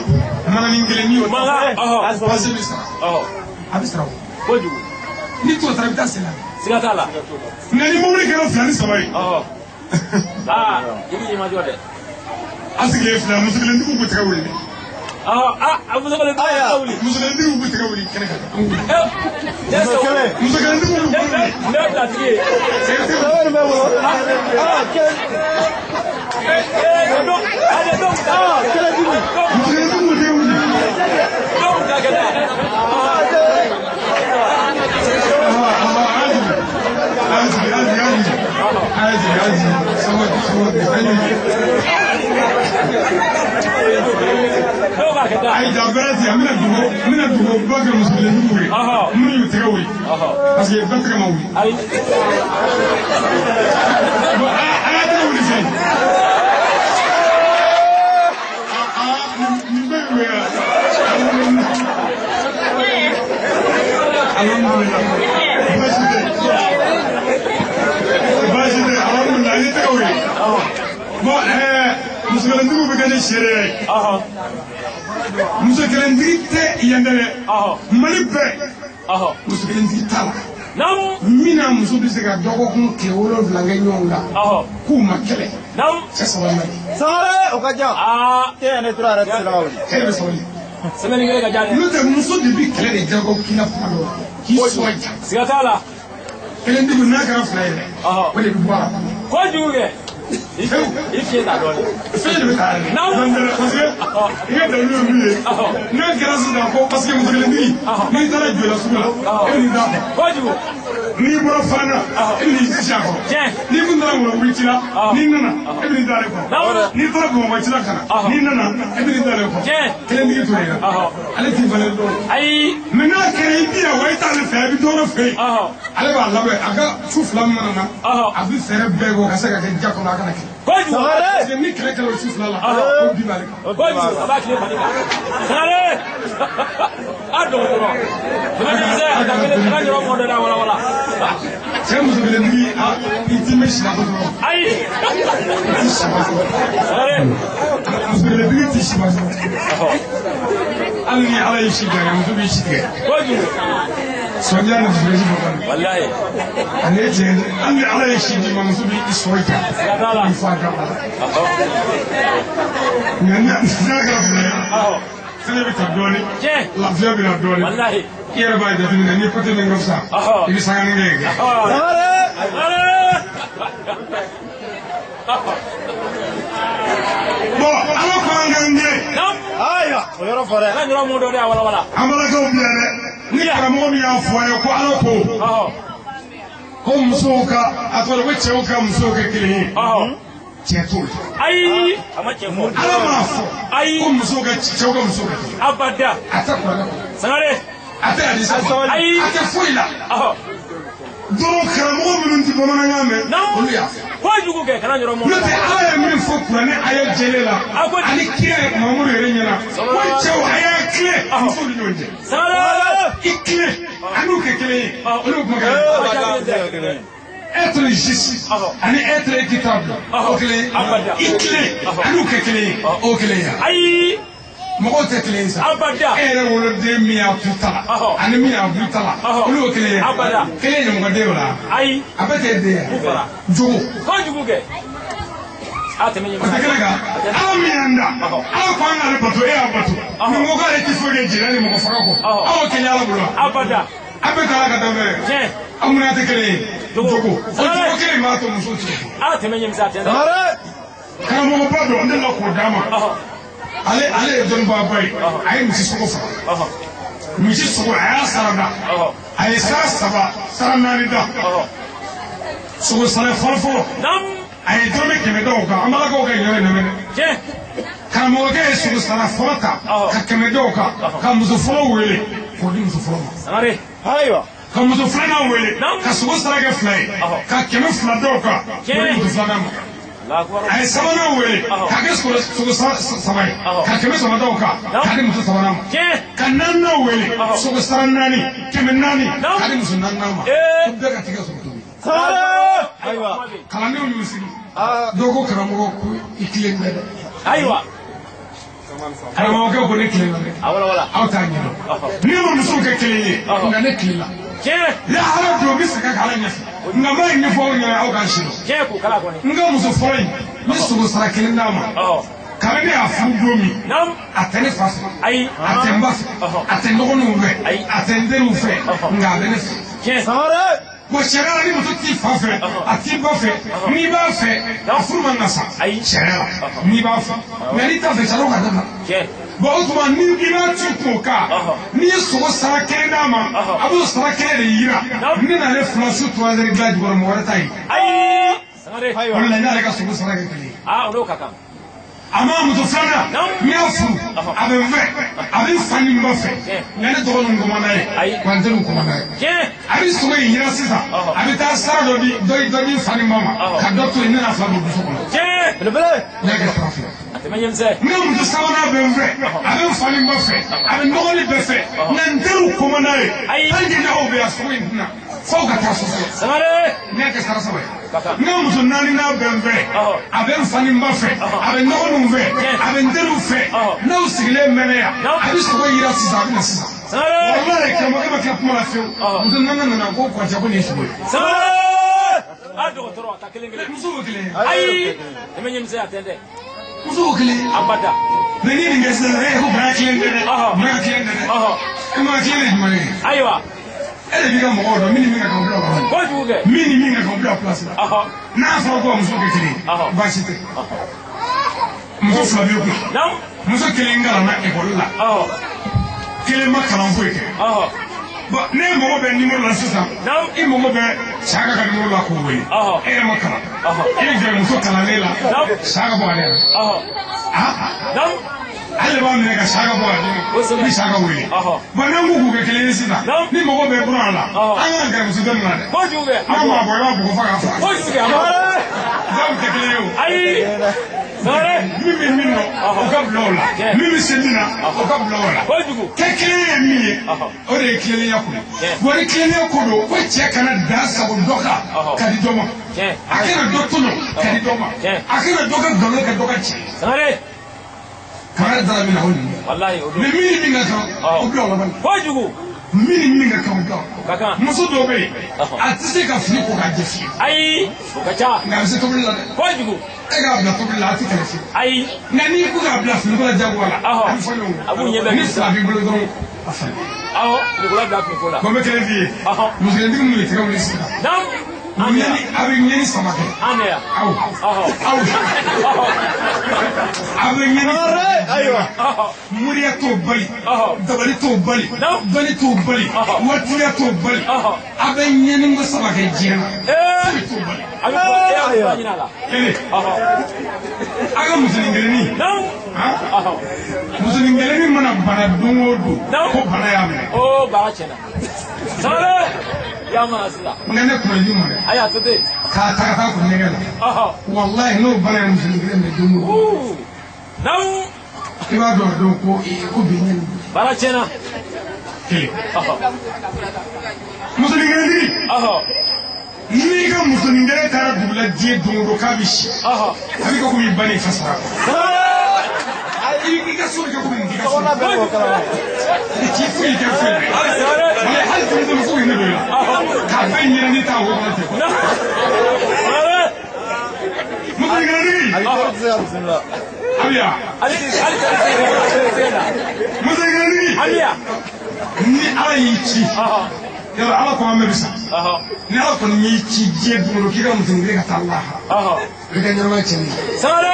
[SPEAKER 1] mananin kelen n'i y'o
[SPEAKER 2] ta.
[SPEAKER 1] Pase bɛ sara. A bɛ sara o.
[SPEAKER 2] Kojugu.
[SPEAKER 1] N'i t'o sara i bɛ taa sen na.
[SPEAKER 2] Siga t'a la.
[SPEAKER 1] Nka ni mobili kɛra 2 ni 3 ye.
[SPEAKER 2] Aa i b'i ɲɛmajɔ dɛ.
[SPEAKER 1] A sigilen filɛ muso kelentigiw b'u tɛgɛ wuli dɛ.
[SPEAKER 2] A muso kelentigiw b'u tɛgɛ wuli.
[SPEAKER 1] Muso kelentigiw b'u tɛgɛ wuli kɛnɛ kan.
[SPEAKER 2] Muso
[SPEAKER 3] kelen.
[SPEAKER 1] Muso kelentigiw b'u tɛgɛ wuli.
[SPEAKER 2] Ne bɛ bila tigi ye.
[SPEAKER 3] Sangare bɛ bolo. Kelen. Kelentigi.
[SPEAKER 1] Muso kelentigiw b'u tɛgɛ wuli.
[SPEAKER 2] Dɔw ta kɛnɛ.
[SPEAKER 1] Aji, sabali, ayi jabɛrɛ ten an bɛna dugawu kɛ muso kelentigiw ye minnu y'u tɛgɛ wuli parce que bɛɛ tɛgɛ ma wuli. Bon a y'a tɛgɛ wuli fɛn. Nin bɛɛ bɛ yan. Alhamdulilah. Baasi tɛ. Baasi tɛ alhamdulilah i tɛgɛ wuli. Bon muso kelentigiw bɛ kɛ ni seereya ye. Muso kelentigi tɛ yan dɛ. Mali bɛɛ. Muso kelentigi t'a la. Min na muso bɛ se ka dɔgɔkun tile 7 kɛ ɲɔgɔn kan. K'u ma kɛlɛ. Cɛ sabali la.
[SPEAKER 3] Sangare o ka jan. Te ne tura yɛrɛ tɛ se ka wuli.
[SPEAKER 1] E yɛrɛ bɛ sabali.
[SPEAKER 2] Semaine kelen ka jan dɛ.
[SPEAKER 1] N'o tɛ muso de bɛ kɛlɛ de jago k'i la kuma dɔ la. K'i sɔn ja.
[SPEAKER 2] Siga t'a la.
[SPEAKER 1] Kelentigiw n'a kɛra 2 ye dɛ. O de bɛ bɔ a la.
[SPEAKER 2] Kojugu kɛ. I fiɲɛ ta dɔɔnin.
[SPEAKER 1] Fɛn de bɛ taa yɛrɛ. Parce que i ka dalilu ye min ye. N'a kɛra sisan ko parce que muso kelentigi n'i taara jɔla sugu la e bɛ n'i da kɔ.
[SPEAKER 2] Kojugu.
[SPEAKER 1] N'i bɔra fana e bɛ n'i sisi a kɔrɔ. N'i kun taara Ŋɔlɔbugu ci la n'i nana e bɛ n'i da ale kɔrɔ. N'i taara Bamakɔ ci la ka na n'i nana e bɛ n'i da ale kɔrɔ. Kelentigi t'o ye ale t'i fana dɔn.
[SPEAKER 2] Ayi.
[SPEAKER 1] Mais n'a kɛra i bi yan wa i t'ale fɛ i bɛ dɔ wɛrɛ fɛ yen. Ale b'a labɛn a ka su 2 mana na a bɛ fɛɛrɛ bɛɛ kɛ ka se ka kɛ ja kɔnɔ a kana kɛ.
[SPEAKER 2] Kojugu.
[SPEAKER 1] Parce que ni kɛlɛ kɛra o su 2 la ko bi b'ale kan.
[SPEAKER 2] Kojugu a b'a tile fani kan. Sangare. A dɔgɔtɔrɔ. Jumɛn a ka kelen a ka yɔrɔ mɔ dɔ la wala wala.
[SPEAKER 1] Cɛ muso kelentigi i ti mɛn si la kosɛbɛ.
[SPEAKER 2] Ayi.
[SPEAKER 1] I ti si kosɛbɛ.
[SPEAKER 2] Sangare.
[SPEAKER 1] Muso kelentigi ti si kosɛbɛ. Hali ni Ala y'i si tigɛ muso b'i si tigɛ.
[SPEAKER 2] Kojugu.
[SPEAKER 1] Sɔnja ni muso bɛ kɔnɔ.
[SPEAKER 2] Walayi.
[SPEAKER 1] Ale ye tiɲɛ ye hali ni Ala ye si d'i ma muso b'i sɔrɔ i kan.
[SPEAKER 2] Siga t'a la.
[SPEAKER 1] I fa ka la. Nka n'a kɛra 2 ye. Fɛnɛ bɛ ta dɔɔnin.
[SPEAKER 2] Tiɲɛ.
[SPEAKER 1] Lafiya bɛ na dɔɔnin.
[SPEAKER 2] Walayi.
[SPEAKER 1] I yɛrɛ b'a jateminɛ ni côté min ka fisa. I bɛ sanganin kɛ kɛ.
[SPEAKER 3] Sangare.
[SPEAKER 2] Sangare.
[SPEAKER 1] Bon Ala ko an k'an kɛ.
[SPEAKER 3] Ayiwa o yɔrɔ fɔ dɛ.
[SPEAKER 2] Ala yɔrɔ mun dɔ de a wala wala.
[SPEAKER 1] An balakaw bi yan dɛ. Ni karamɔgɔ min y'a fɔ a ye ko Ala ko. Ko musow ka a tɔgɔ ko cɛw ka musow kɛ kelen ye. Cɛ t'o la.
[SPEAKER 2] Ayi a ma cɛ fɔ.
[SPEAKER 1] Ala m'a fɔ.
[SPEAKER 2] Ayi.
[SPEAKER 1] Ko musow ka cɛw ka musow kɛ kelen ye.
[SPEAKER 2] Abada.
[SPEAKER 1] A tɛ kuranɛ kɔnɔ.
[SPEAKER 2] Sangare.
[SPEAKER 1] A tɛ hadisa kɔnɔ.
[SPEAKER 2] Ayi.
[SPEAKER 1] A tɛ foyi la. Dɔrɔn karamɔgɔ minnu tɛ bamanankan mɛn. Olu y'a fɔ.
[SPEAKER 2] Kojugu kɛ kana yɔrɔ mɔ.
[SPEAKER 1] N'o tɛ Ala ye min fɔ kuranɛ aya jɛlen la. Ani kira ye Mamadu yɛrɛ ɲɛna. Ko cɛw a y'a tilen musow ni ɲɔgɔn cɛ.
[SPEAKER 2] Sangare.
[SPEAKER 1] I tilen a n'u kɛ kelen ye. Olu kuma kɛ kelen ye. Être juste ani être équitable o kelen ye. I tilen a n'u kɛ kelen ye o kelen ye.
[SPEAKER 2] Ayi.
[SPEAKER 1] Mɔgɔw tɛ kelen ye sa.
[SPEAKER 2] Abada.
[SPEAKER 1] E yɛrɛ woloden min y'a tu ta la. Ani min y'a bu ta la. Olu y'o kelen ye.
[SPEAKER 2] Abada.
[SPEAKER 1] Kelen ye ɲɔgɔn o la.
[SPEAKER 2] Ayi.
[SPEAKER 1] A bɛɛ tɛ den ye. Jogo.
[SPEAKER 2] Kojugu kɛ. A tɛmɛ ɲɛ.
[SPEAKER 1] O tɛ kelen kan. Ala min y'an da. Ala ko an k'ale bato e y'a bato. Nin ko k'ale ti foyi kɛ jɛnɛ ni mɔgɔ faga kɔ. Aw kɛ Ala bolo.
[SPEAKER 2] Abada.
[SPEAKER 1] A bɛɛ taara ka taa fɛ.
[SPEAKER 2] Tiɲɛ.
[SPEAKER 1] Aw munna tɛ kelen ye. Jogo. O jogo kelen b'a to muso ti.
[SPEAKER 2] A tɛmɛ ɲɛ misa tɛ.
[SPEAKER 1] Karamɔgɔba dɔ n delila k'o d'a ma. Ale ye dɔnnibaaba ye. A ye misi sogo faga. Misi sogo a y'a sara da. A ye sara 3 sara 4 da. Sogo sara fɔlɔ fɔlɔ. A ye dɔrɔmɛ 100 da o kan. An balakaw ka ɲɔ in lamɛn dɛ. Karamɔgɔkɛ ye sogo sara fɔlɔ ta ka 100 da o kan ka muso fɔlɔ wele k'o di muso fɔlɔ ma.
[SPEAKER 3] Ayiwa.
[SPEAKER 1] Ka muso filanan wele ka sogo sara kɛ 2 ye ka 200 da o kan k'o di muso filanan ma. A ye sabanan wele k'a kɛ sogo saba ye ka 300 da o kan k'a di muso sabanan ma. Ka naaninan wele sogo sara 4 400 k'a di muso naaninan ma. Ko bɛɛ ka tigɛ sogo tobi. Kalandenw y'u sigi. Dɔw ko karamɔgɔ ko i tilen bɛ dɛ.
[SPEAKER 2] Ayiwa.
[SPEAKER 1] Karamɔgɔkɛ ko ne tilen na dɛ. Aw t'a ɲɛdɔn. Ne ma musow kɛ kelen ye nka ne tilen la. Lahara don n bɛ segin ka Ala ɲɛfɔ. Nka n b'a ɲɛfɔ aw ɲɛna aw k'a si dɔn. N ka muso fɔlɔ in n ye sogo sara 1 d'a ma. Kabini ne y'a furu don min a tɛ ne fa fɛ, a tɛ n ba fɛ, a tɛ n dɔgɔninw fɛ, a tɛ n teriw fɛ, nka a bɛ ne fɛ. Bon sariya la ni muso t'i fa fɛ, a t'i ba fɛ, n'i b'a fɛ, a furu man ka sa. Sariya la n'i b'a fɛ, nka n'i t'a fɛ sariya ka dabila. Bon o tuma ni i b'a ci kun o kan, n'i ye sogo sara 1 d'a ma, a b'o sara 1 de yira. Ne n'ale fila su 3 heures dilan jukɔrɔ mɔgɔ wɛrɛ t'a ye. O de la n y'ale ka sogo sara kɛ 1 ye. A ma muso filanan n y'a furu a bɛ n fɛ a bɛ n fa ni n ba fɛ nka ne dɔgɔninw kɔma n'a ye wa n teriw kɔma n'a ye. A bɛ sogo in yira sisan a bɛ taa sara dɔ di dɔ di fa ni ba ma ka dɔ to yen ne n'a fila don dusu kɔnɔ. N y'a kɛ sara 2. N ka muso sabanan bɛ n fɛ a bɛ n fa ni n ba fɛ a bɛ n dɔgɔnin bɛɛ fɛ nka n teriw kɔma n'a ye hali ni aw bɛ yan sogo in tɛna f'aw ka taa so fɔlɔ. N y'a kɛ sara 3 ye. N ka muso naaninan bɛ n fɛ a bɛ n fa ni n ba fɛ a bɛ n dɔgɔninw fɛ a bɛ n teriw fɛ n'aw sigilen mɛnɛ yan a bɛ sogo yira sisan a bɛ na sisan. Walayi karamɔgɔkɛ ma tila kuma la fiyewu. Muso naaninan nana ko kɔrɔcɛ ko nin ye sogo ye. Muso b'o kelen ye. Muso b'o kelen ye. Mɛ n'i ye nin kɛ sisan e ko mara kelen tɛ dɛ mara kelen tɛ dɛ e mara kelen de jumɛn ye.
[SPEAKER 2] Ayiwa.
[SPEAKER 1] E de b'i ka mɔgɔw dɔn min ni min ka kan bila o kɔnɔ. Min ni min ka kan bila place la. N'a fɔra ko muso kɛ kelen ye baasi tɛ. Muso 2 b'i kun. Muso 1 kalanna ekɔli la. 1 ma kalan foyi kɛ. Bon ne mago bɛ numéro la sisan. I mago bɛ Saka ka numéro la k'o wele. E yɛrɛ ma kalan. E bɛ gɛrɛ muso kalannen la. Saka bɔ ale la. Ale b'a minɛ ka Saka bɔ a di ma. Ni Saka wele. Bon n'an ko k'u kɛ kelen ye sisan. Ni mago bɛ buran la. An k'an gɛrɛ muso dɔ nin na dɛ. An b'a bɔ i b'a bugɔ f'a ka faga. Jaw tɛ kelen ye o. Min bɛ min nɔ o ka bila o la. Min bɛ se min na o ka bila o la. Kɛ kelen ye min ye o de ye tilennenya ko ye. Wa ni tilennenya ko don ko cɛ kana dan sago dɔ kan ka di dɔ ma. A kana dɔ tɔɲɔ ka di dɔ ma. A kana dɔ ka nkalon kɛ dɔ ka tiɲɛ. Kangari dara min na o nin ye. Mɛ min ni min ka kan o bila o la bani. Min ni min ka kan o bila o la. Muso dɔw bɛ yen a tɛ se ka fini ko k'a jɛ fiyewu.
[SPEAKER 2] Ayi o ka ca.
[SPEAKER 1] Nka a bɛ se tobili la dɛ.
[SPEAKER 2] Kojugu.
[SPEAKER 1] E k'a bila tobili la a tɛ kɛlɛ fiyewu.
[SPEAKER 2] Ayi.
[SPEAKER 1] Nka n'i ko k'a bila finiko la jagoya la. A bɛ fɔ ɲɔgɔn kɔ.
[SPEAKER 2] A b'u ɲɛ bɛɛ.
[SPEAKER 1] Ni 2 b'i bolo dɔrɔn a falen.
[SPEAKER 2] Finikola bila finiko la.
[SPEAKER 1] Bon n bɛ kelen f'i ye. Muso kelentigi minnu ye tɛgɛ wuli sisan. A bɛ ɲɛni 3 kɛ.
[SPEAKER 2] An de yan.
[SPEAKER 1] Aw. Aw. A bɛ ɲɛni.
[SPEAKER 3] Ayiwa.
[SPEAKER 1] Moriya t'o bali. Dabali t'o bali. Dɔnni t'o bali. Waritigiya t'o bali. A bɛ ɲɛni ko 3 kɛ diɲɛ na. Foyi t'o bali.
[SPEAKER 2] A bɛ fɔ e y'a fura ɲini a la.
[SPEAKER 1] Kelen. A ka musonin kelennin. Musonin kelennin mana bana don o don. Ko bana y'a minɛ.
[SPEAKER 2] O baara tiɲɛna. Sangare. Ya mana sisan.
[SPEAKER 1] Nka ne kunna ji ma dɛ.
[SPEAKER 2] Ayi a tɛ ten.
[SPEAKER 1] K'a ta ka taa kun ɲɛgɛn na. Walayi n'o bana ye musonin kelen minɛ don o don.
[SPEAKER 2] Naamu.
[SPEAKER 1] I b'a dɔn a don ko ko bi ɲɛ nin.
[SPEAKER 2] Baara tiɲɛna.
[SPEAKER 1] Kelen. Musonin kelentigi. N'i ka musonin kelen taara dugu la diɲɛ don o don k'a bɛ si. A bɛ kɛ komi i ba n'i fa sara. I ka so bɛ kɛ komi i ka so. I t'i foyi kɛ foyi la. Walayi hali denmisɛnnin foyi ne don i la. K'a bɛɛ ɲinɛ n'i t'a wo kɔnɔ ten. Musonin kelentigi. Abiya. Musonin kelentigi.
[SPEAKER 2] Abiya.
[SPEAKER 1] Ni Ala y'i ci. Yala Ala ko an bɛɛ bɛ sa. Ni Ala kɔni y'i ci diɲɛ don o don k'i ka musonin kelen ka taa lahara. O y'i ka ɲɛnamaya tiɲɛnen ye.
[SPEAKER 2] Sangare.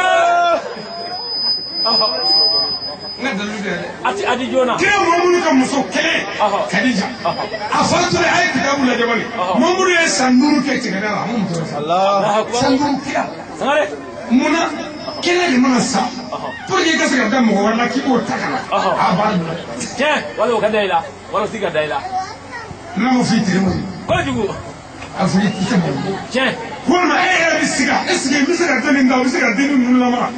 [SPEAKER 1] N ka dalilu bɛ yan dɛ.
[SPEAKER 2] A ti joona.
[SPEAKER 1] Kira Muhamadu ka muso kelen. Kadija. A fa tora a ye kitabu lajɛ bani. Muhamadu ye san 5 kɛ cɛgɛda la a ma muso wɛrɛ furu. San 5 kira.
[SPEAKER 2] Sangare.
[SPEAKER 1] Munna kelen de mana sa. Pour que i ka se ka da mɔgɔ wɛrɛ la k'i b'o ta ka na. A baara don.
[SPEAKER 2] Tiɲɛ wala o ka da i la wala o ti ka da i la.
[SPEAKER 1] N'a ma fɔ i tere ma.
[SPEAKER 2] Kojugu.
[SPEAKER 1] A fɔ i tɛ mɔgɔ.
[SPEAKER 2] Tiɲɛ.
[SPEAKER 1] Walima e yɛrɛ bɛ siga est-ce que n bɛ se ka den nin ta, o bɛ se ka den ninnu lamara.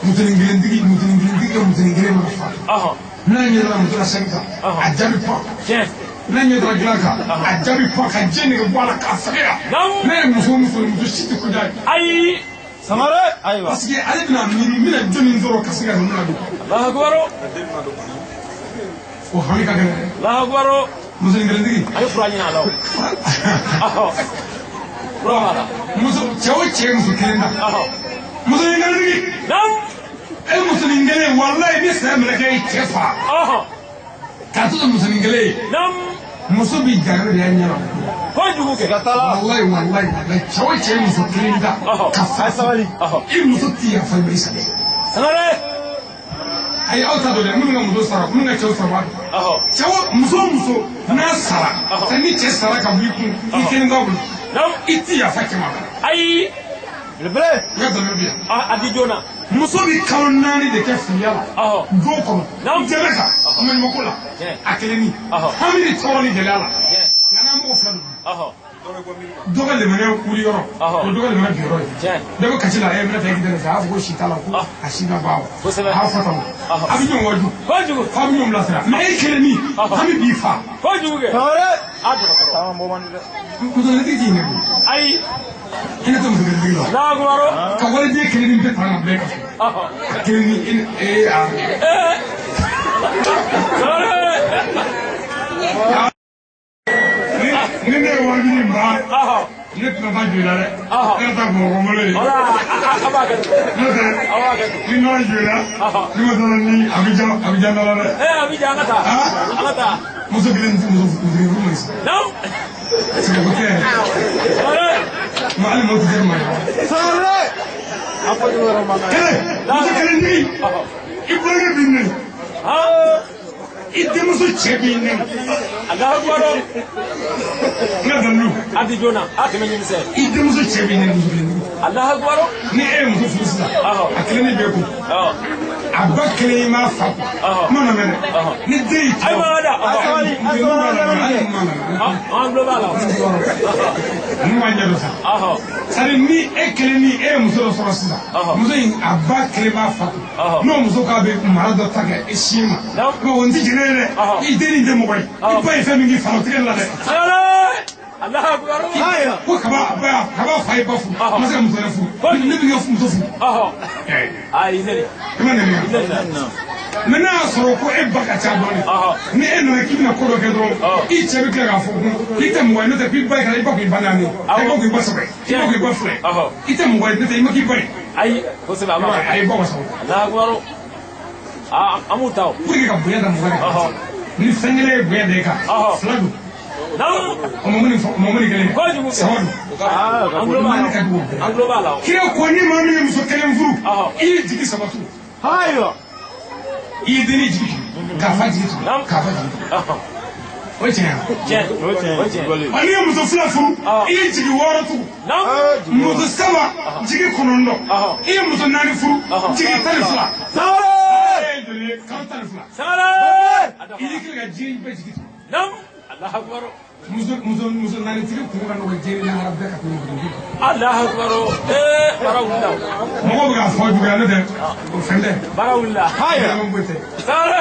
[SPEAKER 1] Musonin kelentigi ka musonin kelen mana fa. N'a ɲɛ dara muso la sɛgi kan, a jaabi pan. N'a ɲɛ dara dilan kan, a jaabi pan ka jɛ nege bɔ a la k'a fɛgɛya. N'a ye muso si tɛ ko diya ye.
[SPEAKER 2] Ayi.
[SPEAKER 3] Sangare. Ayiwa.
[SPEAKER 1] Parce que ale bɛna miiri n bɛna jɔnni sɔrɔ ka se ka ninnu ladon.
[SPEAKER 2] Allahu akbar.
[SPEAKER 1] O hami ka gɛlɛn dɛ.
[SPEAKER 2] Allahu akbar.
[SPEAKER 1] Musonin kelentigi.
[SPEAKER 2] A ye fura ɲini a la o. Fura b'a la.
[SPEAKER 1] Muso cɛ o cɛ ye muso kelen ta. Musonin kelentigi.
[SPEAKER 2] Naamu.
[SPEAKER 1] E musonin kelen walayi ni saya minɛ kɛ e cɛ fa. K'a to musonin kelen ye.
[SPEAKER 2] Naamu.
[SPEAKER 1] Muso bi jarabi de y'a ɲɛ la.
[SPEAKER 2] Kojugu kɛ.
[SPEAKER 1] Walayi walayi walayi cɛ o cɛ ye muso kelen ta. Ka fa
[SPEAKER 3] sabali.
[SPEAKER 1] I muso ti yafa i ma i salen.
[SPEAKER 2] Sangare.
[SPEAKER 1] Ayi aw ta don dɛ, minnu ka muso sara, minnu ka cɛw sara b'a dɔn. Cɛ o muso n'a sara, ni cɛ sara ka bɔ i kun, i kelen t'a bolo. I ti yafa cɛ ma.
[SPEAKER 2] Ayi.
[SPEAKER 3] Belebele.
[SPEAKER 1] I ka dalilu di yan.
[SPEAKER 2] A di joona.
[SPEAKER 1] Muso bɛ kalo 4 de kɛ filiya la. Du kɔnɔ. Jɛnɛ kan. Maɲumako la. A kelen ni. Hami ni tɔɔrɔ ni gɛlɛya la. Nka n'an mɔgɔ fila don. Dɔ ka lemɛnɛ wuli yɔrɔ. O dɔ ka lemɛnɛ bin yɔrɔ ye. Dɔ bɛ kasi la, ɛ bɛna taa i dɛmɛ fɛ, a b'a fɔ ko si t'a la, ko a si ma ban wa.
[SPEAKER 2] Kosɛbɛ.
[SPEAKER 1] A b'a fɔ tan o. A bɛ ɲɔgɔn waju.
[SPEAKER 2] Kojugu.
[SPEAKER 1] F'a bɛ ɲɔgɔn bilasira. Mɛ e kelen ni hami b'i fa.
[SPEAKER 2] Kojugu kɛ.
[SPEAKER 3] Sangare.
[SPEAKER 2] A dɔgɔtɔrɔ.
[SPEAKER 3] Caman bɔ man di dɛ.
[SPEAKER 1] Musoninitigi t'i ɲɛ koyi.
[SPEAKER 2] Ayi.
[SPEAKER 1] Hinɛ tɛ muso kelentigi la.
[SPEAKER 2] Allahu akbar.
[SPEAKER 1] Ka waliden kelen ni bɛɛ ta ka bila i ka so. A kelen ni e a.
[SPEAKER 2] Sangare.
[SPEAKER 1] Ni ne ye wari ɲini ba. Ne tɛna taa joli la dɛ. Ne ka taa Bamakɔ malo ye.
[SPEAKER 2] Wala a b'a kɛ ten.
[SPEAKER 1] N'o tɛ ni nɔnɔ joli la. Ne ma taa ni Abijan da la dɛ.
[SPEAKER 2] Abijan an ka taa. An ka taa.
[SPEAKER 1] Muso kelen muso kelen furu man ɲi.
[SPEAKER 2] Naamu.
[SPEAKER 1] Sɛgɛn tɛ yɛrɛ.
[SPEAKER 2] Sangare.
[SPEAKER 1] Ma hali mɔgɔ tɛ kɛ maa ye.
[SPEAKER 3] Sangare. A fɔ cogo yɛrɛ man kan.
[SPEAKER 1] Kelen muso kelentigi. I burankɛ b'i nɛni. I denmuso cɛ b'i nɛni.
[SPEAKER 2] Allahu akbar.
[SPEAKER 1] N ka dalilu.
[SPEAKER 2] A di joona a kɛmɛ ɲimisɛn.
[SPEAKER 1] I denmuso cɛ b'i nɛni muso kelentigi.
[SPEAKER 2] Allahu akbar.
[SPEAKER 1] Ni e ye muso furu sisan. A kelen de b'e kun.
[SPEAKER 2] A
[SPEAKER 1] a ba kelen i m'a fa kun. Kuma na mɛn dɛ. Ni den y'i
[SPEAKER 2] Ayi ma da.
[SPEAKER 3] A sabali a sabali.
[SPEAKER 2] An tulo b'a la.
[SPEAKER 1] Ninnu b'a ɲɛ dɔn sa. C'est-à-dire ni e kelen ni e ye muso dɔ sɔrɔ sisan. Muso in a ba kelen b'a fa kun. N'o muso k'a bɛ mara dɔ ta kɛ e si ma. O n ti jɛnɛ ye dɛ. I den nin tɛ mɔgɔ ye. I ba ye fɛn min k'i fa la o tigɛ la dɛ.
[SPEAKER 2] Allahu akbar.
[SPEAKER 1] Ko kaba fa ye ba furu. A ma se ka muso wɛrɛ furu. Ne bɛ ka muso furu.
[SPEAKER 2] Ayi ne de.
[SPEAKER 1] I ma nɛni wa? Mɛ n'a y'a sɔrɔ ko e ba ka ca dɔɔnin. Ni e nana k'i bɛna ko dɔ kɛ dɔrɔn, i cɛ bɛ tila k'a fɔ ko i tɛ mɔgɔ ye n'o tɛ k'i ba ye i ba k'i ba naani, i ba k'i ba saba ye, i ba k'i ba fila ye. I tɛ mɔgɔ ye n'o tɛ i ma k'i ba ye.
[SPEAKER 2] Ayi kosɛbɛ a ma.
[SPEAKER 1] A ye ba wasa.
[SPEAKER 2] Allahu akbar. Aa an b'u ta o.
[SPEAKER 1] Pour que ka bonya da mɔgɔ kan. Ni fɛn kelen ye bonya da e kan. Fila don.
[SPEAKER 2] Naamu.
[SPEAKER 1] O mɔmɔni kelen.
[SPEAKER 2] Kojugu.
[SPEAKER 1] Saba don.
[SPEAKER 2] An tulo b'a la. An tulo b'a la.
[SPEAKER 1] Kira ko ni maa min ye muso kelen furu, i ye jigi saba turu.
[SPEAKER 3] Ayiwa.
[SPEAKER 1] I ye denni jigi turu, k'a fa jigi turu, k'a fa jigi turu. O ye tiɲɛ ye wa?
[SPEAKER 2] Tiɲɛ.
[SPEAKER 3] O ye tiɲɛ ye.
[SPEAKER 1] Wa n'i ye muso fila furu, i ye jigi 6 tugu. Muso saba, jigi 9. I ye muso naani furu, jigi 12.
[SPEAKER 3] Sangare.
[SPEAKER 1] E ye joli ye? Kalo 12.
[SPEAKER 2] Sangare.
[SPEAKER 1] I y'i kelen ka diɲɛ bɛɛ jigi turu.
[SPEAKER 2] Naamu. Allahu akbar.
[SPEAKER 1] Muso naani tigi kun ka nɔgɔ diɲɛ lahara bɛɛ ka tɛmɛ muso kan.
[SPEAKER 2] Allahu akbar. Baara wulila.
[SPEAKER 1] Mɔgɔw bɛ k'a fɔ juguya n'o tɛ o fɛn tɛ.
[SPEAKER 2] Baara wulila.
[SPEAKER 1] Haya.
[SPEAKER 2] Sangare.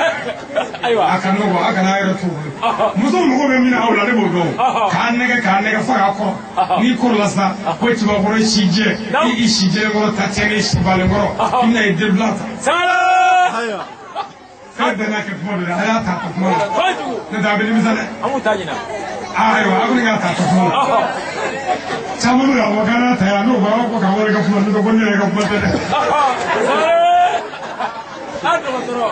[SPEAKER 2] Ayiwa.
[SPEAKER 1] A ka nɔgɔ a kana a yɛrɛ t'u bolo. Muso mago bɛ min na aw la ne b'o dɔn. K'a nɛgɛ fo k'a kɔrɔ. N'i kɔrɔla sa ko cɛbakɔrɔ i si jɛ. I si jɛlen kɔrɔ ta tiɲɛni i si balen kɔrɔ. I bɛna i den bila ta.
[SPEAKER 2] Sangare.
[SPEAKER 3] Ayiwa.
[SPEAKER 1] K'a bɛn n'a kɛ kuma dɔ la a y'a ta kuma la.
[SPEAKER 2] Kojugu.
[SPEAKER 1] Ne tɛ a bɛ nimisa dɛ.
[SPEAKER 2] An b'u ta ɲina.
[SPEAKER 1] Ayiwa a kɔni k'a ta kuma la. Caman bɛ k'a fɔ k'an n'a ta yan n'o b'a fɔ k'a wari ka kuma n'o tɛ ko ne yɛrɛ ka kuma tɛ dɛ.
[SPEAKER 2] A dɔgɔtɔrɔ.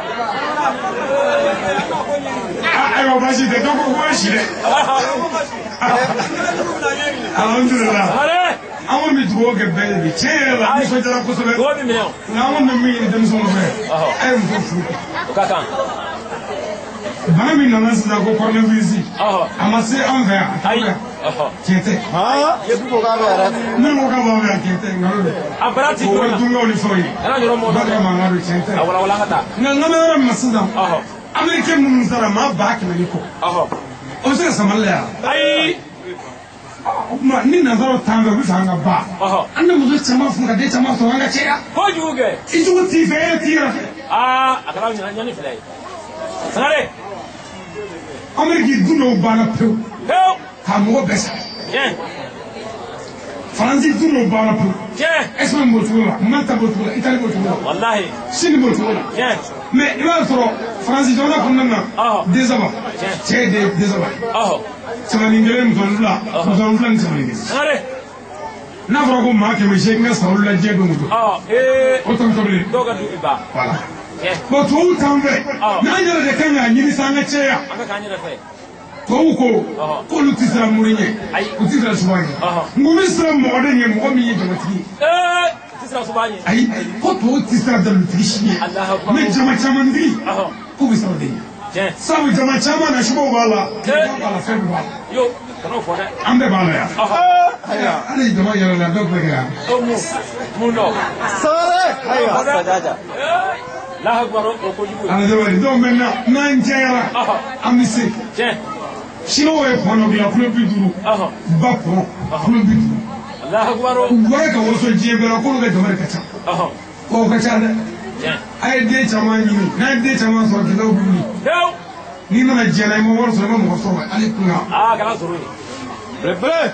[SPEAKER 1] Ayiwa baasi tɛ dɔ ko ko si dɛ. Alhamdulilah. An kɔni bɛ dugawu kɛ bɛɛ ye bi tiɲɛ yɛrɛ la nisɔndiyara kosɛbɛ.
[SPEAKER 2] Dugawu bɛ minɛ o.
[SPEAKER 1] Nka an kɔni bɛ min ɲini denmisɛnw fɛ. A ye muso furu.
[SPEAKER 2] O ka kan.
[SPEAKER 1] Bana min nana sisan ko coronavirus. A ma se an fɛ yan.
[SPEAKER 2] Ayi.
[SPEAKER 1] Tiɲɛ tɛ.
[SPEAKER 3] I ko k'a bɛ yɛrɛ.
[SPEAKER 1] Ne ko k'a b'an fɛ yan tiɲɛ tɛ nkalon don.
[SPEAKER 2] A bara ti
[SPEAKER 1] O
[SPEAKER 2] joona.
[SPEAKER 1] ye dungaw ni fɛnw ye.
[SPEAKER 2] Kana yɔrɔ mɔgɔ
[SPEAKER 1] Ba ka mankan don tiɲɛ tɛ.
[SPEAKER 2] A walawala an ka taa.
[SPEAKER 1] Nka n ka bɛ yɔrɔ min na sisan. Américain minnu sara maa 100,000 ni kɔ.
[SPEAKER 2] O
[SPEAKER 1] bɛ se ka san Mali la yan.
[SPEAKER 2] Ayi.
[SPEAKER 1] O tuma ni nanzaraw t'an fɛ, u bɛ fɛ an ka ban. An bɛ muso caman furu ka den caman sɔrɔ, an ka caya.
[SPEAKER 2] Kojugu kɛ.
[SPEAKER 1] I jugu t'i fɛ, e yɛrɛ t'i yɛrɛ fɛ.
[SPEAKER 2] Aa, a kɛra ɲani fila ye. Sangare.
[SPEAKER 1] Amérique du dɔw banna pewu.
[SPEAKER 2] Pewu.
[SPEAKER 1] K'a mɔgɔ bɛɛ sa.
[SPEAKER 2] Tiɲɛ.
[SPEAKER 1] Faransi du dɔw banna pewu.
[SPEAKER 2] Tiɲɛ.
[SPEAKER 1] Espagne b'o cogo la, Malta b'o cogo la, Italie b'o cogo la.
[SPEAKER 2] Walahi.
[SPEAKER 1] Chine b'o cogo la.
[SPEAKER 2] Tiɲɛ.
[SPEAKER 1] Mais i b'a sɔrɔ Faransi jamana kɔnɔna na, den saba, cɛ ye den saba ye. Samanin kelen, musonin fila, musonin fila ni samanin kelen.
[SPEAKER 2] Sangare.
[SPEAKER 1] N'a fɔra ko maa 800 ka sa olu la diɲɛ don o don. O tɔ bɛ tobili.
[SPEAKER 2] Dɔw ka du bi ban.
[SPEAKER 1] Voilà. Bon, tubabuw t'an fɛ. N'an yɛrɛ de kan k'a ɲini sa, an ka caya.
[SPEAKER 2] An ka k'an yɛrɛ fɛ.
[SPEAKER 1] Tubabuw ko k'olu tɛ siran mori ɲɛ, u tɛ siran suba ɲɛ. Nka u bɛ siran mɔgɔ de ɲɛ, mɔgɔ min ye jamatigi ye.
[SPEAKER 2] U tɛ siran suba ɲɛ.
[SPEAKER 1] Ayi, ko tubabuw tɛ siran dalilutigi si ɲɛ. Mais jama camantigi, k'u bɛ siran o de ɲɛ. Sabu jama caman na, subaw b'a la, kɛlɛkan b'a la, fɛn bɛɛ b'a la.
[SPEAKER 2] Yo, kan'o fɔ dɛ.
[SPEAKER 1] An bɛɛ b'a la yan. Hali jama yɛrɛ la, dɔw bɛ kɛ yan.
[SPEAKER 2] O mun dɔn.
[SPEAKER 3] Sangare. Ayiwa.
[SPEAKER 2] Allahu akbar, o kojugu ye.
[SPEAKER 1] Alhamdulilayi, donc maintenant n'an cayara, an bɛ se.
[SPEAKER 2] Tiɲɛ.
[SPEAKER 1] Siniwaw ye pɔn dɔ dilan kulo 50. Ba pɔn kulo 50.
[SPEAKER 2] Allahu akbar.
[SPEAKER 1] U bɔra ka waso diɲɛ bɛɛ la k'olu ka jama de ka ca. Wa o ka ca dɛ. A ye den caman ɲini, n'a ye den caman sɔrɔ, gɛlɛyaw bɛ wuli. N'i nana diɲɛ na, i ma wari sɔrɔ, i ma mɔgɔ sɔrɔ, hali kun kan.
[SPEAKER 2] Aa, kana sɔrɔ yen.
[SPEAKER 3] Belebele.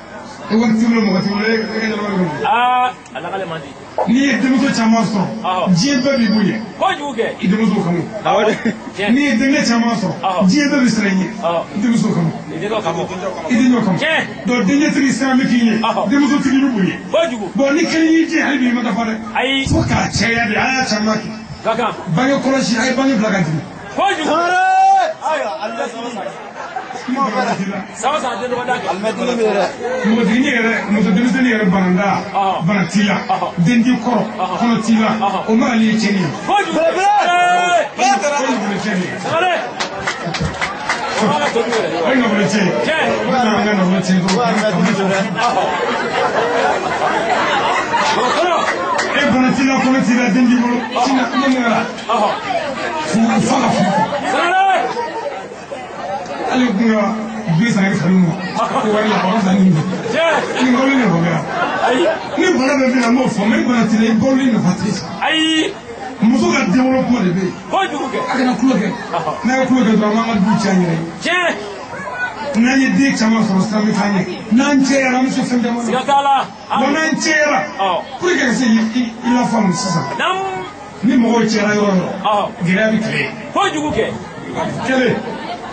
[SPEAKER 1] E wari t'i bolo, mɔgɔ t'i bolo, e ka ɲɛnama bɛ kɛ mun ye?
[SPEAKER 2] Aa, a lakale man di.
[SPEAKER 1] N'i ye denmuso caman sɔrɔ, diɲɛ bɛɛ b'i bonya.
[SPEAKER 2] Kojugu kɛ.
[SPEAKER 1] I denmuso kanu. N'i ye denkɛ caman sɔrɔ, diɲɛ bɛɛ bɛ siran i ɲɛ. I denmuso kanu.
[SPEAKER 2] I denkɛ kanu.
[SPEAKER 1] I denkɛ kanu. Donc denkɛtigi siran bɛ k'i ɲɛ, denmusotigi bɛ bonya.
[SPEAKER 2] Kojugu.
[SPEAKER 1] Bon, ni kelen y'i jɛ, hali bi i ma dafa dɛ.
[SPEAKER 2] Ayi.
[SPEAKER 1] Fo k'a caya de, a y'a caman kɛ.
[SPEAKER 2] Ka kan.
[SPEAKER 1] Bange kɔlɔsi, a ye bange bila ka jigin.
[SPEAKER 2] Kojugu.
[SPEAKER 3] Ayiwa, alimɛtini.
[SPEAKER 2] San o san den dɔgɔ da kɛ.
[SPEAKER 3] Alimɛtini bɛ yɛrɛ.
[SPEAKER 1] Npogotiginin yɛrɛ, muso denmisɛnnin yɛrɛ bananda, bana t'i la, den t'i kɔrɔ, kɔnɔ t'i la, o marali ye tiɲɛni ye.
[SPEAKER 2] Kojugu.
[SPEAKER 3] Belebele.
[SPEAKER 1] O ye nafolo tiɲɛni ye.
[SPEAKER 2] Sangare. O ma ka tobi yɛrɛ.
[SPEAKER 1] O ye nafolo tiɲɛ ye.
[SPEAKER 2] Tiɲɛ.
[SPEAKER 1] O bɛ na an ka nafolo tiɲɛ dɔrɔn.
[SPEAKER 3] Alimɛtini don dɛ.
[SPEAKER 2] Dɔgɔtɔrɔ.
[SPEAKER 1] E bana t'i la, kɔnɔ t'i la, den t'i bolo. Sini ne mun kɛra? Furu fa ka furu.
[SPEAKER 2] Sangare.
[SPEAKER 1] Hali kun ka bi san kɛ fali ma. Ko wari la, o ka fisa ni nin ye.
[SPEAKER 2] Tiɲɛ.
[SPEAKER 1] Ni balo nafa bɛ yan.
[SPEAKER 2] Ayi.
[SPEAKER 1] Ni bana bɛ min na, n b'o fɔ, mais ni bana t'i la, i balolen nafa t'i la.
[SPEAKER 2] Ayi.
[SPEAKER 1] Muso ka denwolo kuma de bɛ yen.
[SPEAKER 2] Kojugu kɛ.
[SPEAKER 1] A kana kulo kɛ. N'a ye kulo kɛ dɔrɔn, an b'an ka du tiɲɛ an yɛrɛ ye.
[SPEAKER 2] Tiɲɛ.
[SPEAKER 1] N'an ye den caman sɔrɔ, siran bɛ k'an ɲɛ. N'an cayara, an bɛ se fɛn caman na.
[SPEAKER 2] Siga t'a la.
[SPEAKER 1] Bon, n'an cayara, pour que ka se i lafaamu sisan. Ni mɔgɔw cayara yɔrɔ o yɔrɔ, gɛlɛya bɛ kɛlɛ.
[SPEAKER 2] Kojugu kɛ.
[SPEAKER 1] Kelen,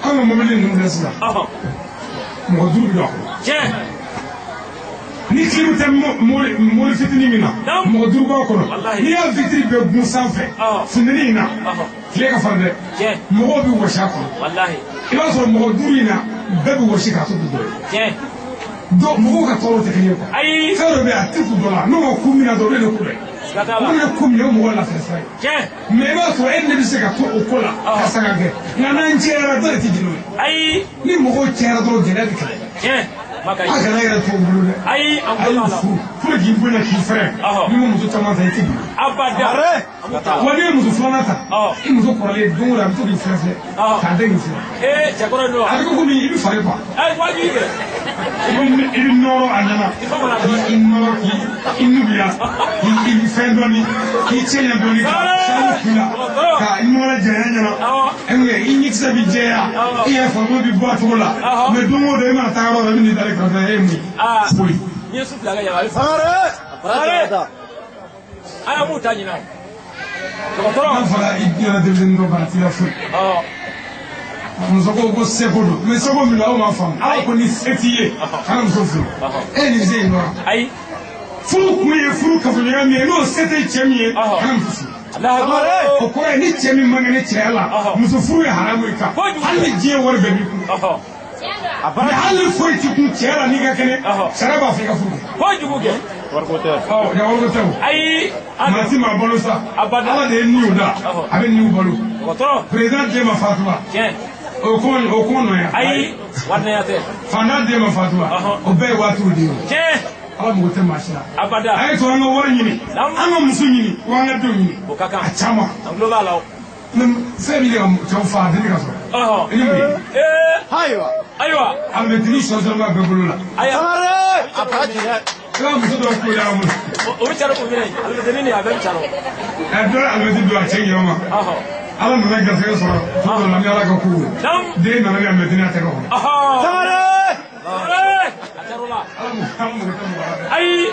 [SPEAKER 1] an ka mobili ninnu filɛ sisan. Mɔgɔ 5 bɛ don a kɔnɔ.
[SPEAKER 2] Tiɲɛ.
[SPEAKER 1] Ni kilimu tɛ mobili fitinin min na, mɔgɔ 5 b'a kɔnɔ. N'i y'a vitiri bɛɛ gun sanfɛ, funteni in na, tile ka farin dɛ. Mɔgɔw bɛ wɔsi a kɔnɔ. I b'a sɔrɔ mɔgɔ 5 in na, bɛɛ bɛ wɔsi k'a to du dɔ ye. Donc mɔgɔw ka tɔɔrɔ tɛ kelen ye quoi.
[SPEAKER 2] Ayi.
[SPEAKER 1] Fɛn dɔ bɛ yen, a tɛ kun dɔ la, n'o ma kun min na dɔrɔn, o de ye ko dɔ ye. O de ye ko min ye, o mɔgɔ lafiya sira ye. Mais i b'a sɔrɔ e ne bɛ se ka to o ko la ka saga kɛ. Nka n'an cayara, dɔ de tɛ jɛn n'o ye.
[SPEAKER 2] Ayi.
[SPEAKER 1] Ni mɔgɔw cayara dɔrɔn, gɛlɛya bɛ kɛlɛ.
[SPEAKER 2] Tiɲɛ.
[SPEAKER 1] A kana yɛrɛ to u bolo dɛ.
[SPEAKER 2] Ayi, an
[SPEAKER 1] A y'u furu pour k'i bonya, k'i fɛrɛ. N'i ma muso caman ta, i tɛ bonya.
[SPEAKER 2] Abada.
[SPEAKER 1] Wa n'i ye muso filanan ta, i muso kɔrɔlen don o don a bɛ to k'i filɛ filɛ. K'a den k'i filɛ.
[SPEAKER 2] Ee, cɛkɔrɔ don.
[SPEAKER 1] A bɛ kɛ komi i bɛ fari quoi.
[SPEAKER 2] Ayi, wajibi kɛ.
[SPEAKER 1] I bɛ nɔrɔ a ɲɛna. K'i nɔrɔ, k'i nuguya, k'i fɛn dɔɔni, k'i cɛ ɲɛ dɔɔni, ka sanu k'i la, ka i nɔrɔ janya ɲɛna. I ɲɛkisɛ bɛ jɛya, i yɛrɛ farikolo bɛ bɔ a cogo la. Mais don o don i mana taa yɔrɔ o yɔrɔ, i bɛ n'i dalen kɛrɛfɛ, e ye mun ye? Foyi.
[SPEAKER 2] N'i ye su fila kɛ yala.
[SPEAKER 3] Sangare.
[SPEAKER 2] A y'a mun ta ɲinan o. Dɔgɔtɔrɔ.
[SPEAKER 1] N'a fɔra i ɲɛna denmisɛnnin dɔ bana t'i la foyi. Muso ko seko don, mais seko min don, aw m'a faamu. Ala ko ni se t'i ye, kana muso furu. E ni se in nɔrɔ.
[SPEAKER 2] Ayi.
[SPEAKER 1] Furu kun ye furu kafoɲɔgɔnya min ye, n'o se tɛ cɛ min ye, kana muso furu. O kɔrɔ ye ni cɛ min man kɛnɛ cɛya la, muso furu ye haramu ye kan. Hali ni diɲɛ wari bɛɛ b'i kun. Mais hali ni foyi t'i kun cɛ la n'i ka kɛnɛ, sariya b'a fɔ i ka furu kɛ.
[SPEAKER 2] Kojugu kɛ.
[SPEAKER 3] Wariko tɛ.
[SPEAKER 1] Ɔ, ja wariko tɛ o.
[SPEAKER 2] Ayi.
[SPEAKER 1] Maa ti maa balo sa. Ala de ye niw da. A bɛ niw balo.
[SPEAKER 2] Dɔgɔtɔrɔ.
[SPEAKER 1] Président den ma fatura.
[SPEAKER 2] Tiɲɛ.
[SPEAKER 1] O kɔn nɔ ya.
[SPEAKER 2] Ayi, warinaya tɛ.
[SPEAKER 1] Fantan den ma fatura. O bɛɛ ye waatiw de ye.
[SPEAKER 2] Tiɲɛ.
[SPEAKER 1] Ala mago tɛ maa si la.
[SPEAKER 2] Abada.
[SPEAKER 1] A ye to an ka wari ɲini. An ka muso ɲini, wa an ka denw ɲini.
[SPEAKER 2] O ka kan.
[SPEAKER 1] A caman.
[SPEAKER 2] An tulo b'a la o.
[SPEAKER 1] Fɛn min ka cɛw fa, a tɛ ne ka sɔrɔ. I ni mun ye?
[SPEAKER 3] Ayiwa.
[SPEAKER 2] Ayiwa.
[SPEAKER 1] Alimɛtini sɔsɔ b'a bɛɛ bolo la.
[SPEAKER 3] Sangare. A bara ci dɛ.
[SPEAKER 1] I b'a muso dɔw kulo y'a bolo.
[SPEAKER 2] O bɛ caro k'o minɛ. Alimɛtini nin a bɛɛ bɛ caro.
[SPEAKER 1] Ɛ dɔ ye alimɛti don a cɛ yɛrɛ ma. Ala nana garisɛgɛ sɔrɔ fo dɔ la ni Ala ka kow ye. Den nana ni alimɛtini a tɛgɛ kɔnɔ.
[SPEAKER 3] Sangare.
[SPEAKER 2] A caro la.
[SPEAKER 1] Ala mako tɛ mɔgɔ la dɛ.
[SPEAKER 2] Ayi.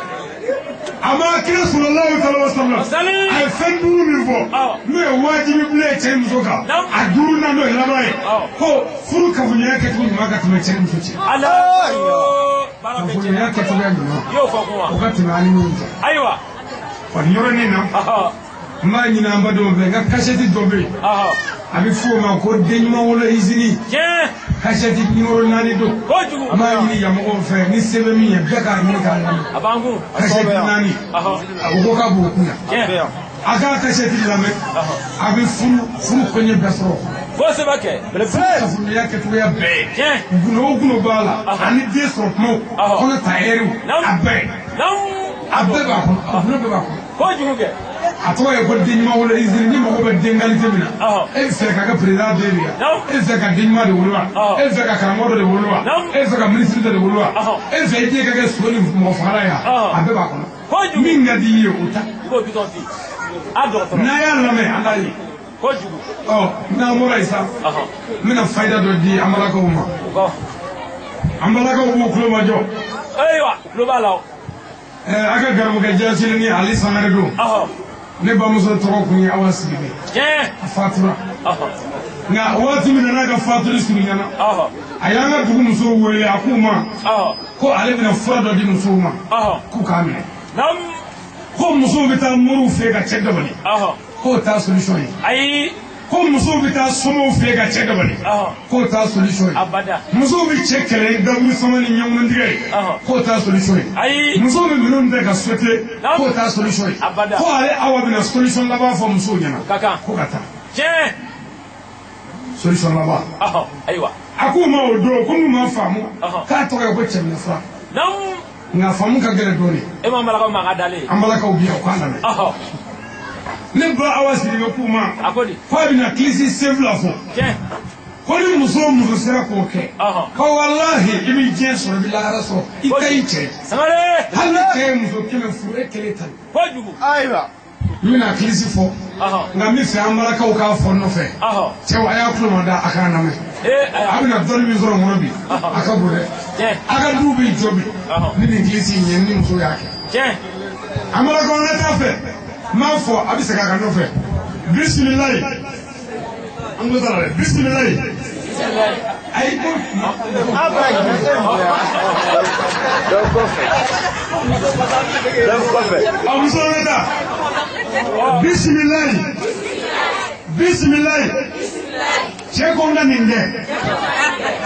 [SPEAKER 1] A ma kira sallallahu alaihi wasallam. A ye fɛn duuru min fɔ n'o ye wajibi bilen ye cɛ ni muso kan. A duurunan n'o ye laban ye. Ko furu kafoɲɔgɔnya kɛcogo ɲuman ka tɛmɛ cɛ ni muso cɛ.
[SPEAKER 2] Ala. Baara bɛ cɛ.
[SPEAKER 1] Kafoɲɔgɔnya kɛcogoya ɲuman.
[SPEAKER 2] I y'o fɔ kun wa?
[SPEAKER 1] O ka tɛmɛ an ni ɲɔgɔn cɛ.
[SPEAKER 2] Ayiwa.
[SPEAKER 1] Wa nin yɔrɔnin na. N b'a ɲini an badenw fɛ n ka kasɛti dɔ bɛ yen. A bɛ f'o ma ko den ɲuman wolo izini.
[SPEAKER 2] Tiɲɛ.
[SPEAKER 1] Kasɛti nimoro 4 don.
[SPEAKER 2] Kojugu.
[SPEAKER 1] An b'a ɲini yamɔgɔw fɛ ni se bɛ min ye bɛɛ k'a ɲini k'a lamɛn.
[SPEAKER 2] A b'an kun.
[SPEAKER 1] Kasɛti 4. A ko k'a b'o kun yan.
[SPEAKER 2] Tiɲɛ.
[SPEAKER 1] A k'a kasɛti lamɛn. A bɛ furu koɲɛ bɛɛ sɔrɔ.
[SPEAKER 2] Kosɛbɛ kɛ.
[SPEAKER 1] Furu kafoɲɔgɔnya kɛcogoya bɛɛ ye.
[SPEAKER 2] Tiɲɛ.
[SPEAKER 1] Gundo o gundo b'a la. Ani den sɔrɔ kumaw. Kɔnɔ ta ɛriw. A bɛɛ. A bɛɛ b'a kɔnɔ. A gundo bɛɛ b'a kɔnɔ.
[SPEAKER 2] Kojugu kɛ.
[SPEAKER 1] A tɔgɔ ye ko den ɲuman wolo izini ni mago bɛ den qualité min na e bɛ fɛ ka kɛ président den de ye e bɛ fɛ ka den ɲuman de wolo wa e bɛ fɛ ka karamɔgɔ dɔ de wolo wa e bɛ fɛ ka ministre dɔ de wolo wa e bɛ fɛ i den ka kɛ so ni mɔgɔ fagala ye wa a bɛɛ b'a kɔnɔ min ka di i ye o ta n'a y'a lamɛn an b'a ye
[SPEAKER 2] kojugu.
[SPEAKER 1] Ɔ n'an bɔra yen sa n bɛna fayida dɔ di an balakaw ma an balakaw b'u tulo majɔ.
[SPEAKER 2] Ayiwa tulo b'a la o.
[SPEAKER 1] A ka garibukɛ jɛsiri ni Ali Sangare don. Ne bamuso tɔgɔ kun ye Awa Sidibe.
[SPEAKER 2] Tiɲɛ.
[SPEAKER 1] A fatura. Nka waati min na n'a ka fatuli surunyana. A y'an ka dugu musow wele a k'u ma. Ko ale bɛna fura dɔ di musow ma. K'u k'a minɛ. Ko musow bɛ taa moriw fɛ ka cɛ dabali. K'o t'a solution ye.
[SPEAKER 2] Ayi.
[SPEAKER 1] Ko musow bɛ taa somaw fɛ ka cɛ dabali. K'o t'a solution ye.
[SPEAKER 2] Abada.
[SPEAKER 1] Musow bɛ cɛ kɛlɛ daburu sama ni ɲɛŋuntigɛ ye. K'o t'a solution ye.
[SPEAKER 2] Ayi.
[SPEAKER 1] Musow bɛ minɛnw tɛ ka sauter. K'o t'a solution ye.
[SPEAKER 2] Abada.
[SPEAKER 1] Ko ale Awa bɛna solution laban fɔ musow ɲɛna.
[SPEAKER 2] Ka kan.
[SPEAKER 1] Ko ka taa.
[SPEAKER 2] Tiɲɛ.
[SPEAKER 1] Solution laban.
[SPEAKER 2] Ayiwa.
[SPEAKER 1] A k'u ma o don ko n'u ma faamu. K'a tɔgɔ ye ko cɛminɛ fura. Nka faamu ka gɛlɛn dɔɔnin.
[SPEAKER 2] E ma balakaw ma ka dalen.
[SPEAKER 1] An balakaw bi yan u k'a lamɛn. Ne ba Awa Sidibe k'u ma.
[SPEAKER 2] A ko di.
[SPEAKER 1] K'a bɛna kilisi sen fila fɔ.
[SPEAKER 2] Tiɲɛ.
[SPEAKER 1] Ko ni muso o muso sera k'o kɛ. Ko walahi i bɛ diɲɛ sɔrɔ i bɛ lahara sɔrɔ i ka ɲi cɛ.
[SPEAKER 2] Sangare.
[SPEAKER 1] Hali ni cɛ ye muso 100 furu e kelen ta.
[SPEAKER 2] Kojugu.
[SPEAKER 3] Ayiwa.
[SPEAKER 1] N bɛna kilisi fɔ. Nka n bɛ fɛ an balakaw k'a fɔ n nɔfɛ. Cɛw a y'a tulo ma da a k'a lamɛn. A bɛna dɔnni min sɔrɔ n kɔnɔ bi. A ka bon dɛ. A ka du bɛ jɔ bi. Ni nin kilisi in ye ni muso y'a kɛ.
[SPEAKER 2] Tiɲɛ.
[SPEAKER 1] An balakaw an ka taa fɛ. N b'a fɔ a bɛ segin a kan nɔfɛ bisimilayi an ko t'a la dɛ bisimilayi ayi ko.
[SPEAKER 3] A bara jigin e mun ya. Dɔ kɔfɛ. Dɔ kɔfɛ.
[SPEAKER 1] A muso bɛ taa bisimilayi bisimilayi cɛ ko n ka nin kɛ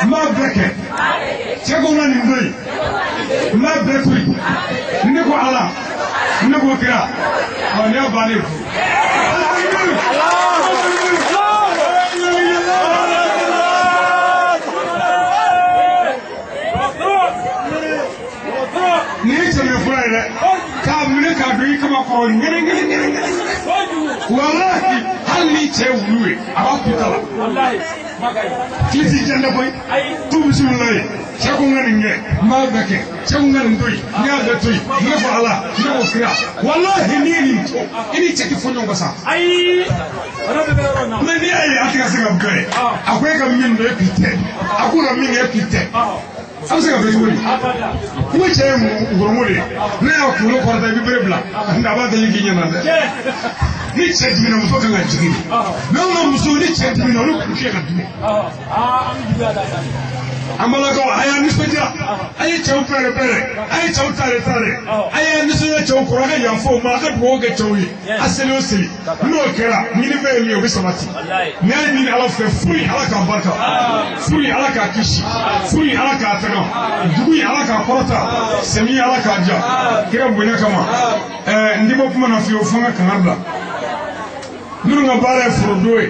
[SPEAKER 1] n b'a bɛɛ kɛ cɛ ko n ka nin to yen n b'a bɛɛ to yen ne ko Ala. Ne ko kira ɔ ne y'a bannen fo. Nin ye cɛminɛ fura ye dɛ k'a minɛ k'a don i kama kɔrɔ ŋɛrɛ ŋɛrɛ ŋɛrɛ ŋɛrɛ walahi hali ni cɛ wulu ye a b'a kun ta la. Kilisi jɛn tɛ koyi tu bisimilayi cɛ ko n ka nin kɛ n b'a bɛɛ kɛ cɛ ko n ka nin to yen n y'a bɛɛ to yen ne ko Ala ne ko kira walahi n'i ye nin to i ni cɛ tɛ fɔ ɲɔgɔn kɔ sa.
[SPEAKER 2] Ayi.
[SPEAKER 1] Mɛ n'i y'a ye a tɛ ka se ka bɛn a ko e ka min don e k'i tɛ a ko ka min kɛ e k'i tɛ a bɛ se ka bɛn cogo di. N ko cɛ ye ngɔrɔngo de ye ne y'a kunkolo kɔrɔta i bɛ bere bila nka a b'a deli k'i ɲɛna dɛ. Ni cɛ dimina muso kan ka jigin de mɛ anw ka muso ni cɛ dimina olu kun tɛ ka dimi. An balakaw a y'a nisɔndiya a ye cɛw pɛrɛ pɛrɛ a ye cɛw tare tare a y'a nisɔndiya cɛw kɔrɔ a ka yanfa u ma a ka dugawu kɛ cɛw ye a seli o seli n'o kɛra ɲinifɛn ye min ye o bɛ sabati n'i y'a ɲini Ala fɛ furu in Ala k'a barika furu in Ala k'a kisi furu in Ala k'a tanga dugu in Ala k'a kɔrɔta sɛmi Ala k'a ja kira bonya kama n ti bɔ kuma na fiyewu fo n ka kangari bila minnu ka baara ye forodon ye.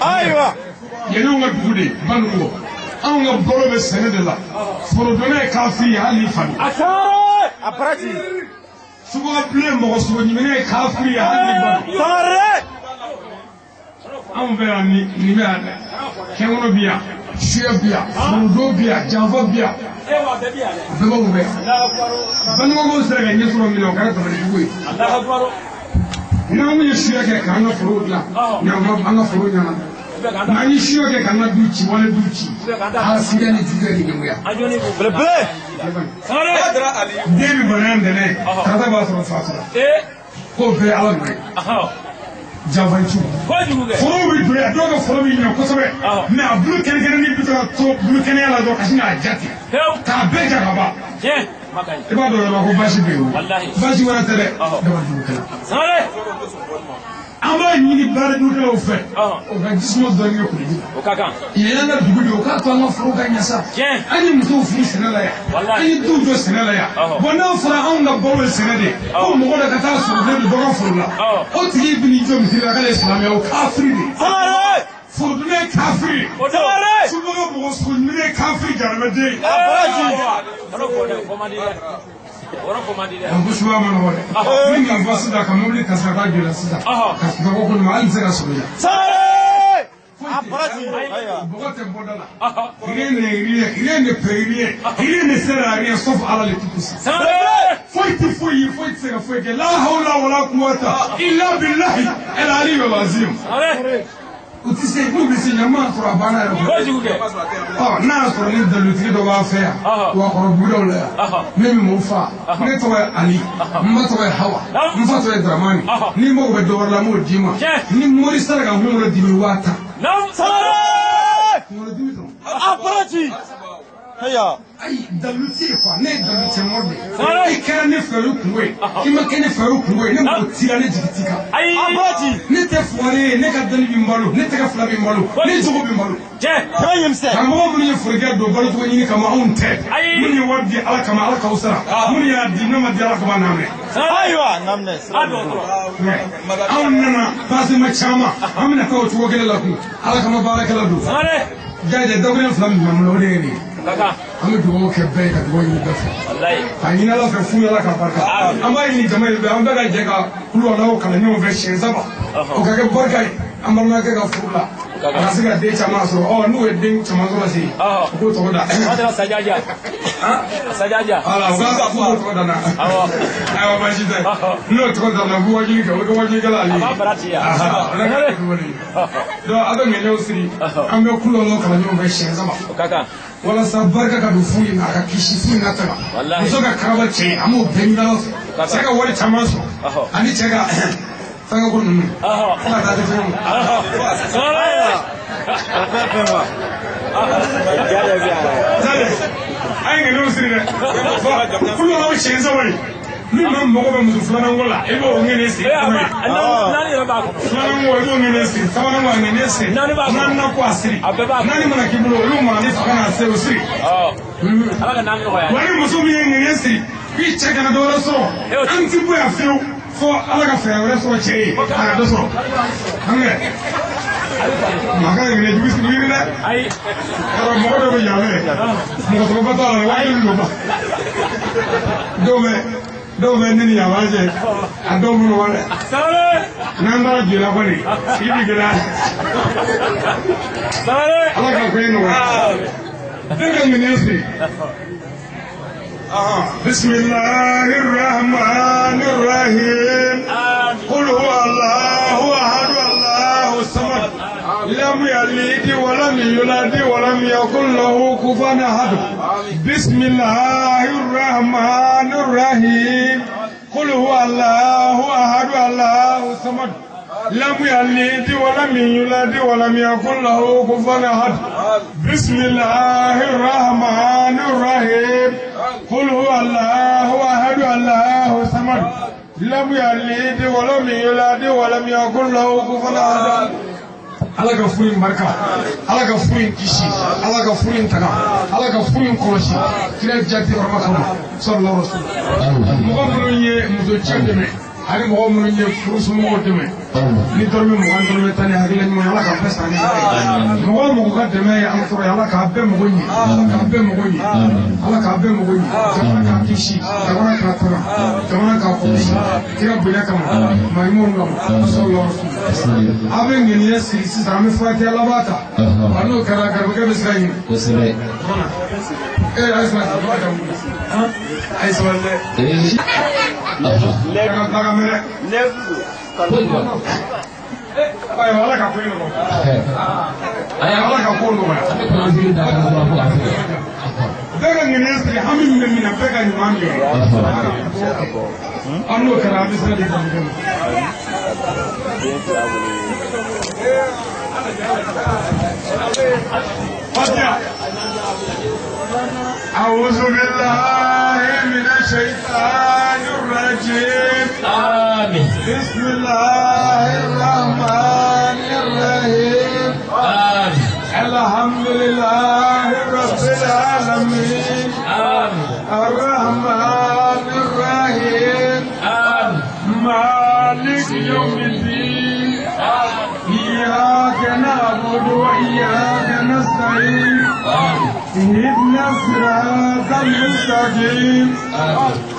[SPEAKER 3] Ayiwa.
[SPEAKER 1] Yanni ka dugu de Banugu anw ka balo bɛ sɛnɛ de la forodonna ye kafiri ye hali ni fani.
[SPEAKER 2] A sangare.
[SPEAKER 3] A bara ci.
[SPEAKER 1] Subaga bilen mɔgɔ sogo ɲiminɛ ye kafiri ye hali ni balo.
[SPEAKER 3] Sangare.
[SPEAKER 1] Anw fɛ yan nin bɛ yan dɛ. Kɛnkɔnɔ bi yan, suya bi yan, forodo bi yan, janfa bi yan. A bɛɛ b'anw fɛ yan. Baɲumankɛw sera ka ɲɛsɔrɔ min na o kɛra dabalijugu ye. N'anw ye suya kɛ k'an ka foro dilan, an ka foro ɲɛna. N'an ye suya kɛ k'an ka du ci, wale du ci, hasidiya ni juguya ni ɲɛngoya. Den bɛ bana in dɛnɛ, karata b'a sɔrɔ fatura. K'o bɛɛ ye Ala nɔ ye. Janfanciw. Forow bɛ don yan, dɔw ka foro bɛ ɲɛ kosɛbɛ. Mɛ a bulu kɛnɛkɛnɛnin bɛ to ka to bulu kɛnɛya la dɔrɔn ka sin k'a ja ten. K'a bɛɛ ja ka ban. I b'a dɔn yɔrɔ ko baasi bɛ yen o. Baasi wɛrɛ tɛ dɛ. Dabalijugukɛla. An b'a ɲini baaradugukɛlaw fɛ. O ka jisuma dɔɔni kɛ koliji la. Yen y'an ka dugu de ye, o k'a to an ka foro ka ɲɛ sa. An ye musow furu sɛnɛ la yan. An ye duw jɔ sɛnɛ la yan. Bɔn n'a fɔra anw ka balo ye sɛnɛ de ye, ko mɔgɔ dɔ ka taa sɔrɔ don dɔ ka foro la. O tigi bɛ n'i jɔ misiri la k'ale ye silamɛ ye, o kafiri de ye. Forodunɛ ye kafiri ye. Subaga mɔgɔ sogo ɲuman ye kafiri jaramɛden ye. Ko subaga ma nɔgɔ dɛ. Min ka bɔ sisan ka mobili ta sisan ka taa jɔ la sisan. Ka sunɔgɔ kɔnɔ hali tɛ se ka sogo yan. Bɔgɔ tɛ bɔ da la. Rien n'est rien, rien ne peut rien, rien ne sert à rien sauf Allah le Tout-Puissant. Foyi tɛ foyi ye, foyi tɛ se ka foyi kɛ. La hawla wala quwwata illa billahi el aliyyil azim. U tɛ se, n'u bɛ se ɲama sɔrɔ a banna yɛrɛ. Ɔ n'a y'a sɔrɔ ni dalilutigi dɔ b'a fɛ yan, wakɔrɔbugudaw la yan, ne bɛ m'o fa. Ne tɔgɔ ye Ali, n ba tɔgɔ ye Hawa, n fa tɔgɔ ye Dramani. Ni mago bɛ dɔ wɛrɛ la, n b'o d'i ma. Ni mori sera ka n kunkolo dimi 10,000. Kunkolo dimi dɔrɔn. Ayi, dalilu tɛ yen quoi, ne ye dalilu cɛ mɔri de ye. I kɛra ne fɛ o ye kungo ye, i ma kɛ ne fɛ o ye kungo ye, ne mako t'i la, ne jigi t'i kan. Ne tɛ fugari ye, ne ka dɔnni bɛ n balo, ne tɛgɛ fila bɛ n balo, ne jogo bɛ n balo. Karamɔgɔ minnu ye forokɛ don balocogo ɲini kama, anw tɛ. Minnu ye wari di Ala kama, Ala k'aw sara. Minnu y'a di n'a ma di Ala kama, n'a mɛn. Anw nana pasema caman, an bɛna taa o cogo kelen la kun. Ala kama baarakɛla don. Jaja dakuruɲɛ fila min b'an bolo, o de ye nin ye. An bɛ dugawu kɛ bɛɛ ye ka dugawu ɲini bɛɛ fɛ. K'a ɲini Ala fɛ fu Ala ka barika. An b'a ɲini jama ye bɛɛ, an bɛɛ ka jɛ ka kulu Alahu kalan ɲɔgɔn fɛ siɲɛ 3. O ka kɛ barika ye an balimakɛ ka furu la. A ka se ka den caman sɔrɔ. Ɔ n'u ye den caman sɔrɔ sisan, u k'o tɔgɔ da. Wala, u ka k'o tɔgɔ da na. Ayiwa, baasi tɛ. N'o tɔgɔ da na, u bɛ wajuli kɛ, o bɛ kɛ wajulikɛla ale ye. Ala ka kɛ kulubali ye. Donc a bɛ ŋɛɲɛw siri. An bɛ kulu Alahu kalan ɲɔgɔn fɛ siɲɛ 3. Walasa barika ka don fu in na, a ka kisi fu in na tɛmɛ. Muso ka karaba cɛ ye, an b'o bɛɛ ɲini Ala fɛ. Cɛ ka wari caman sɔrɔ. Ani cɛ ka fɛnkɛ ko ninnu. Fo ka taa se fɛn ma. A ye ŋɛɲɛw siri dɛ. Kulu Alahu siɲɛ 3 ye. Ni maa mago bɛ muso filanan ko la, i b'o ŋɛɲɛ siri. Filanan ko, i b'o ŋɛɲɛ siri. Sabanan ko, a ŋɛɲɛ siri. Naaninan ko, a siri. Naani mana k'i bolo, olu mara ni fanga n'a se, o siri. Wa ni muso min ye ŋɛɲɛ siri k'i cɛ kana dɔ wɛrɛ sɔrɔ, an ti bɔ yan fiyewu fo Ala ka fɛɛrɛ wɛrɛ sɔrɔ cɛ ye, a ka dɔ sɔrɔ. An kɛ maa ka ŋɛɲɛ jugu siri yiri dɛ. Yarɔ mɔgɔ dɔ bɛ yan fɛ, mɔgɔ tɔgɔba t'a la, waati don ba. Dɔw bɛ ne ni yafa cɛ, a dɔw bolo wa dɛ. N'an taara jɔ la kɔni, sigi bɛ gɛlɛya. Ala ka ko in nɔgɔya. Bɛɛ ka ŋɛɲɛ siri. بسم الله الرحمن الرحيم. قل هو الله أحد الله الصمد لم يلد ولم يولد ولم يكن له كفوا أحد. بسم الله الرحمن الرحيم. قل هو الله أحد الله الصمد لم يلد ولم يولد ولم يكن له كفوا أحد. بسم الله الرحمن الرحيم. قل هو الله أحد الله الصمد لم يلد ولم يولد ولم يكن له كفوا أحد. Ala ka furu in barika, Ala ka furu in kisi, Ala ka furu in taga, Ala ka furu in kɔlɔsi, kira jati hɔrɔma kama, sallallahu alaihi wasallam. Mɔgɔ minnu ye muso cɛ dɛmɛ, Ani mɔgɔ minnu ye furusomɔgɔw dɛmɛ ni dɔrɔmɛ 20 dɔrɔmɛ 10 ni hakilina ɲuman ye, Ala k'a bɛɛ sara ni hɛrɛ ye. Mɔgɔ o mɔgɔ ka dɛmɛ ye an sɔrɔ ye, Ala k'a bɛɛ mago ɲɛ, Ala k'a bɛɛ mago ɲɛ, Ala k'a bɛɛ mago ɲɛ. Jamana k'a kisi, jamana k'a tanga, jamana k'a kɔlɔsi, kira bonya kama, maa ɲumanw kama, sallallahu alaihi wasallam. A bɛ ŋaniya siri sisan, an bɛ fatiya laban ta, wa n'o kɛra garibukɛ bɛ sira ɲini.
[SPEAKER 4] Kosɛbɛ.
[SPEAKER 1] Ee a ye sabali, a ye sabali dɛ. Daga mɛnɛ. Ayiwa, Ala ka ko in nɔgɔya. Ala ka ko nɔgɔya. Bɛɛ ka ŋaniya siri, hami min bɛ min na, bɛɛ ka ɲuman kɛ. An n'o kɛra, an bɛ sira di garibukɛ ma. Fatiha. أعوذ بالله من الشيطان الرجيم.
[SPEAKER 2] آمين.
[SPEAKER 1] بسم الله الرحمن الرحيم.
[SPEAKER 2] آمين.
[SPEAKER 1] الحمد لله رب العالمين.
[SPEAKER 2] آمين.
[SPEAKER 1] الرحمن الرحيم.
[SPEAKER 2] آمين.
[SPEAKER 1] مالك يوم الدين. إياك نعبد وإياك نستعين. اهدنا الصراط المستقيم.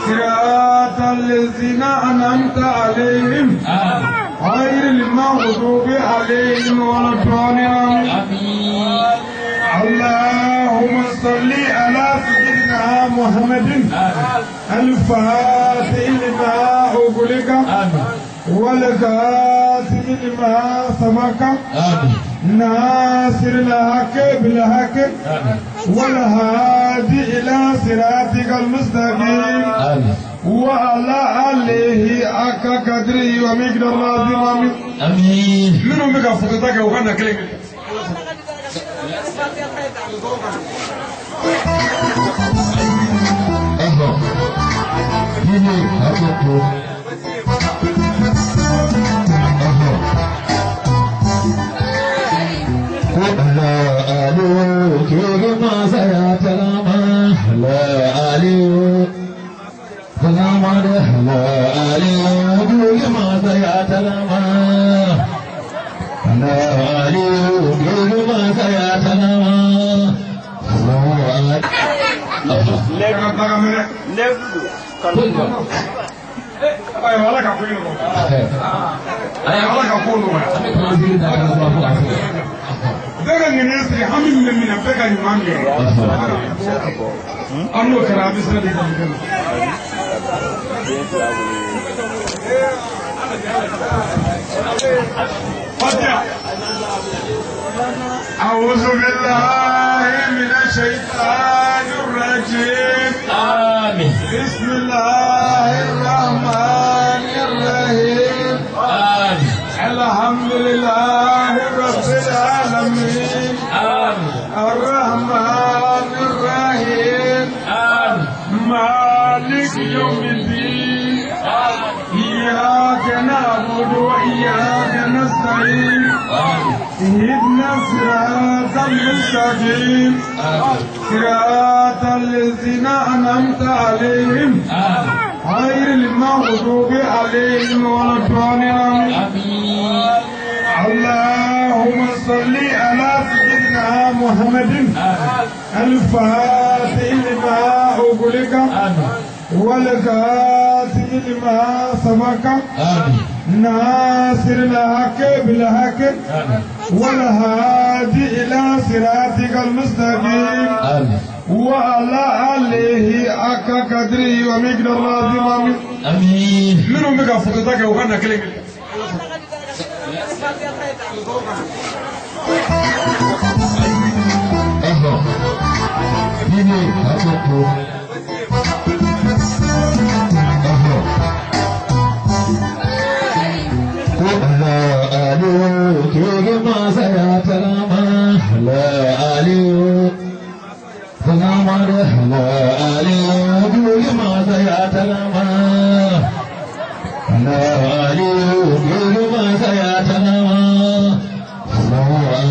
[SPEAKER 1] صراط الذين أنعمت عليهم غير المغضوب عليهم ولا الضالين. اللهم صل على سيدنا محمد الفاتح لما أغلق والخاتم لما سبق ناصر الحق بالحق والهادي إلى صراطك المستقيم وعلى آله حق قدره ومقداره العظيم.
[SPEAKER 4] آمين.
[SPEAKER 1] منهم بقى فوتك وكان كلمة. Ayiwa, Ala ka ko in nɔgɔya. Ala ka ko nɔgɔya. Bɛɛ ka ŋaniya siri, hami min bɛ min na, bɛɛ ka ɲuman kɛ. An n'o kɛra, an bɛ sira di garibukɛ ma. Fatiha. أعوذ بالله من الشيطان الرجيم.
[SPEAKER 2] آمين.
[SPEAKER 1] بسم الله الرحمن الرحيم.
[SPEAKER 2] آمين.
[SPEAKER 1] الحمد لله رب العالمين.
[SPEAKER 2] آمين.
[SPEAKER 1] الرحمن الرحيم.
[SPEAKER 2] آمين.
[SPEAKER 1] مالك يوم الدين. إياك نعبد وإياك نستعين. اهدنا الصراط المستقيم. صراط الذين أنعمت عليهم غير المغضوب عليهم ولا الضالين. اللهم صل على سيدنا محمد الفاتح لما أغلق والخاتم لما سبق ناصر الحق بالحق والهادي إلى صراطك المستقيم وعلى آله حق قدره ومقداره العظيم.
[SPEAKER 4] آمين.
[SPEAKER 1] منهم بقى فوتك وغنى كلمة.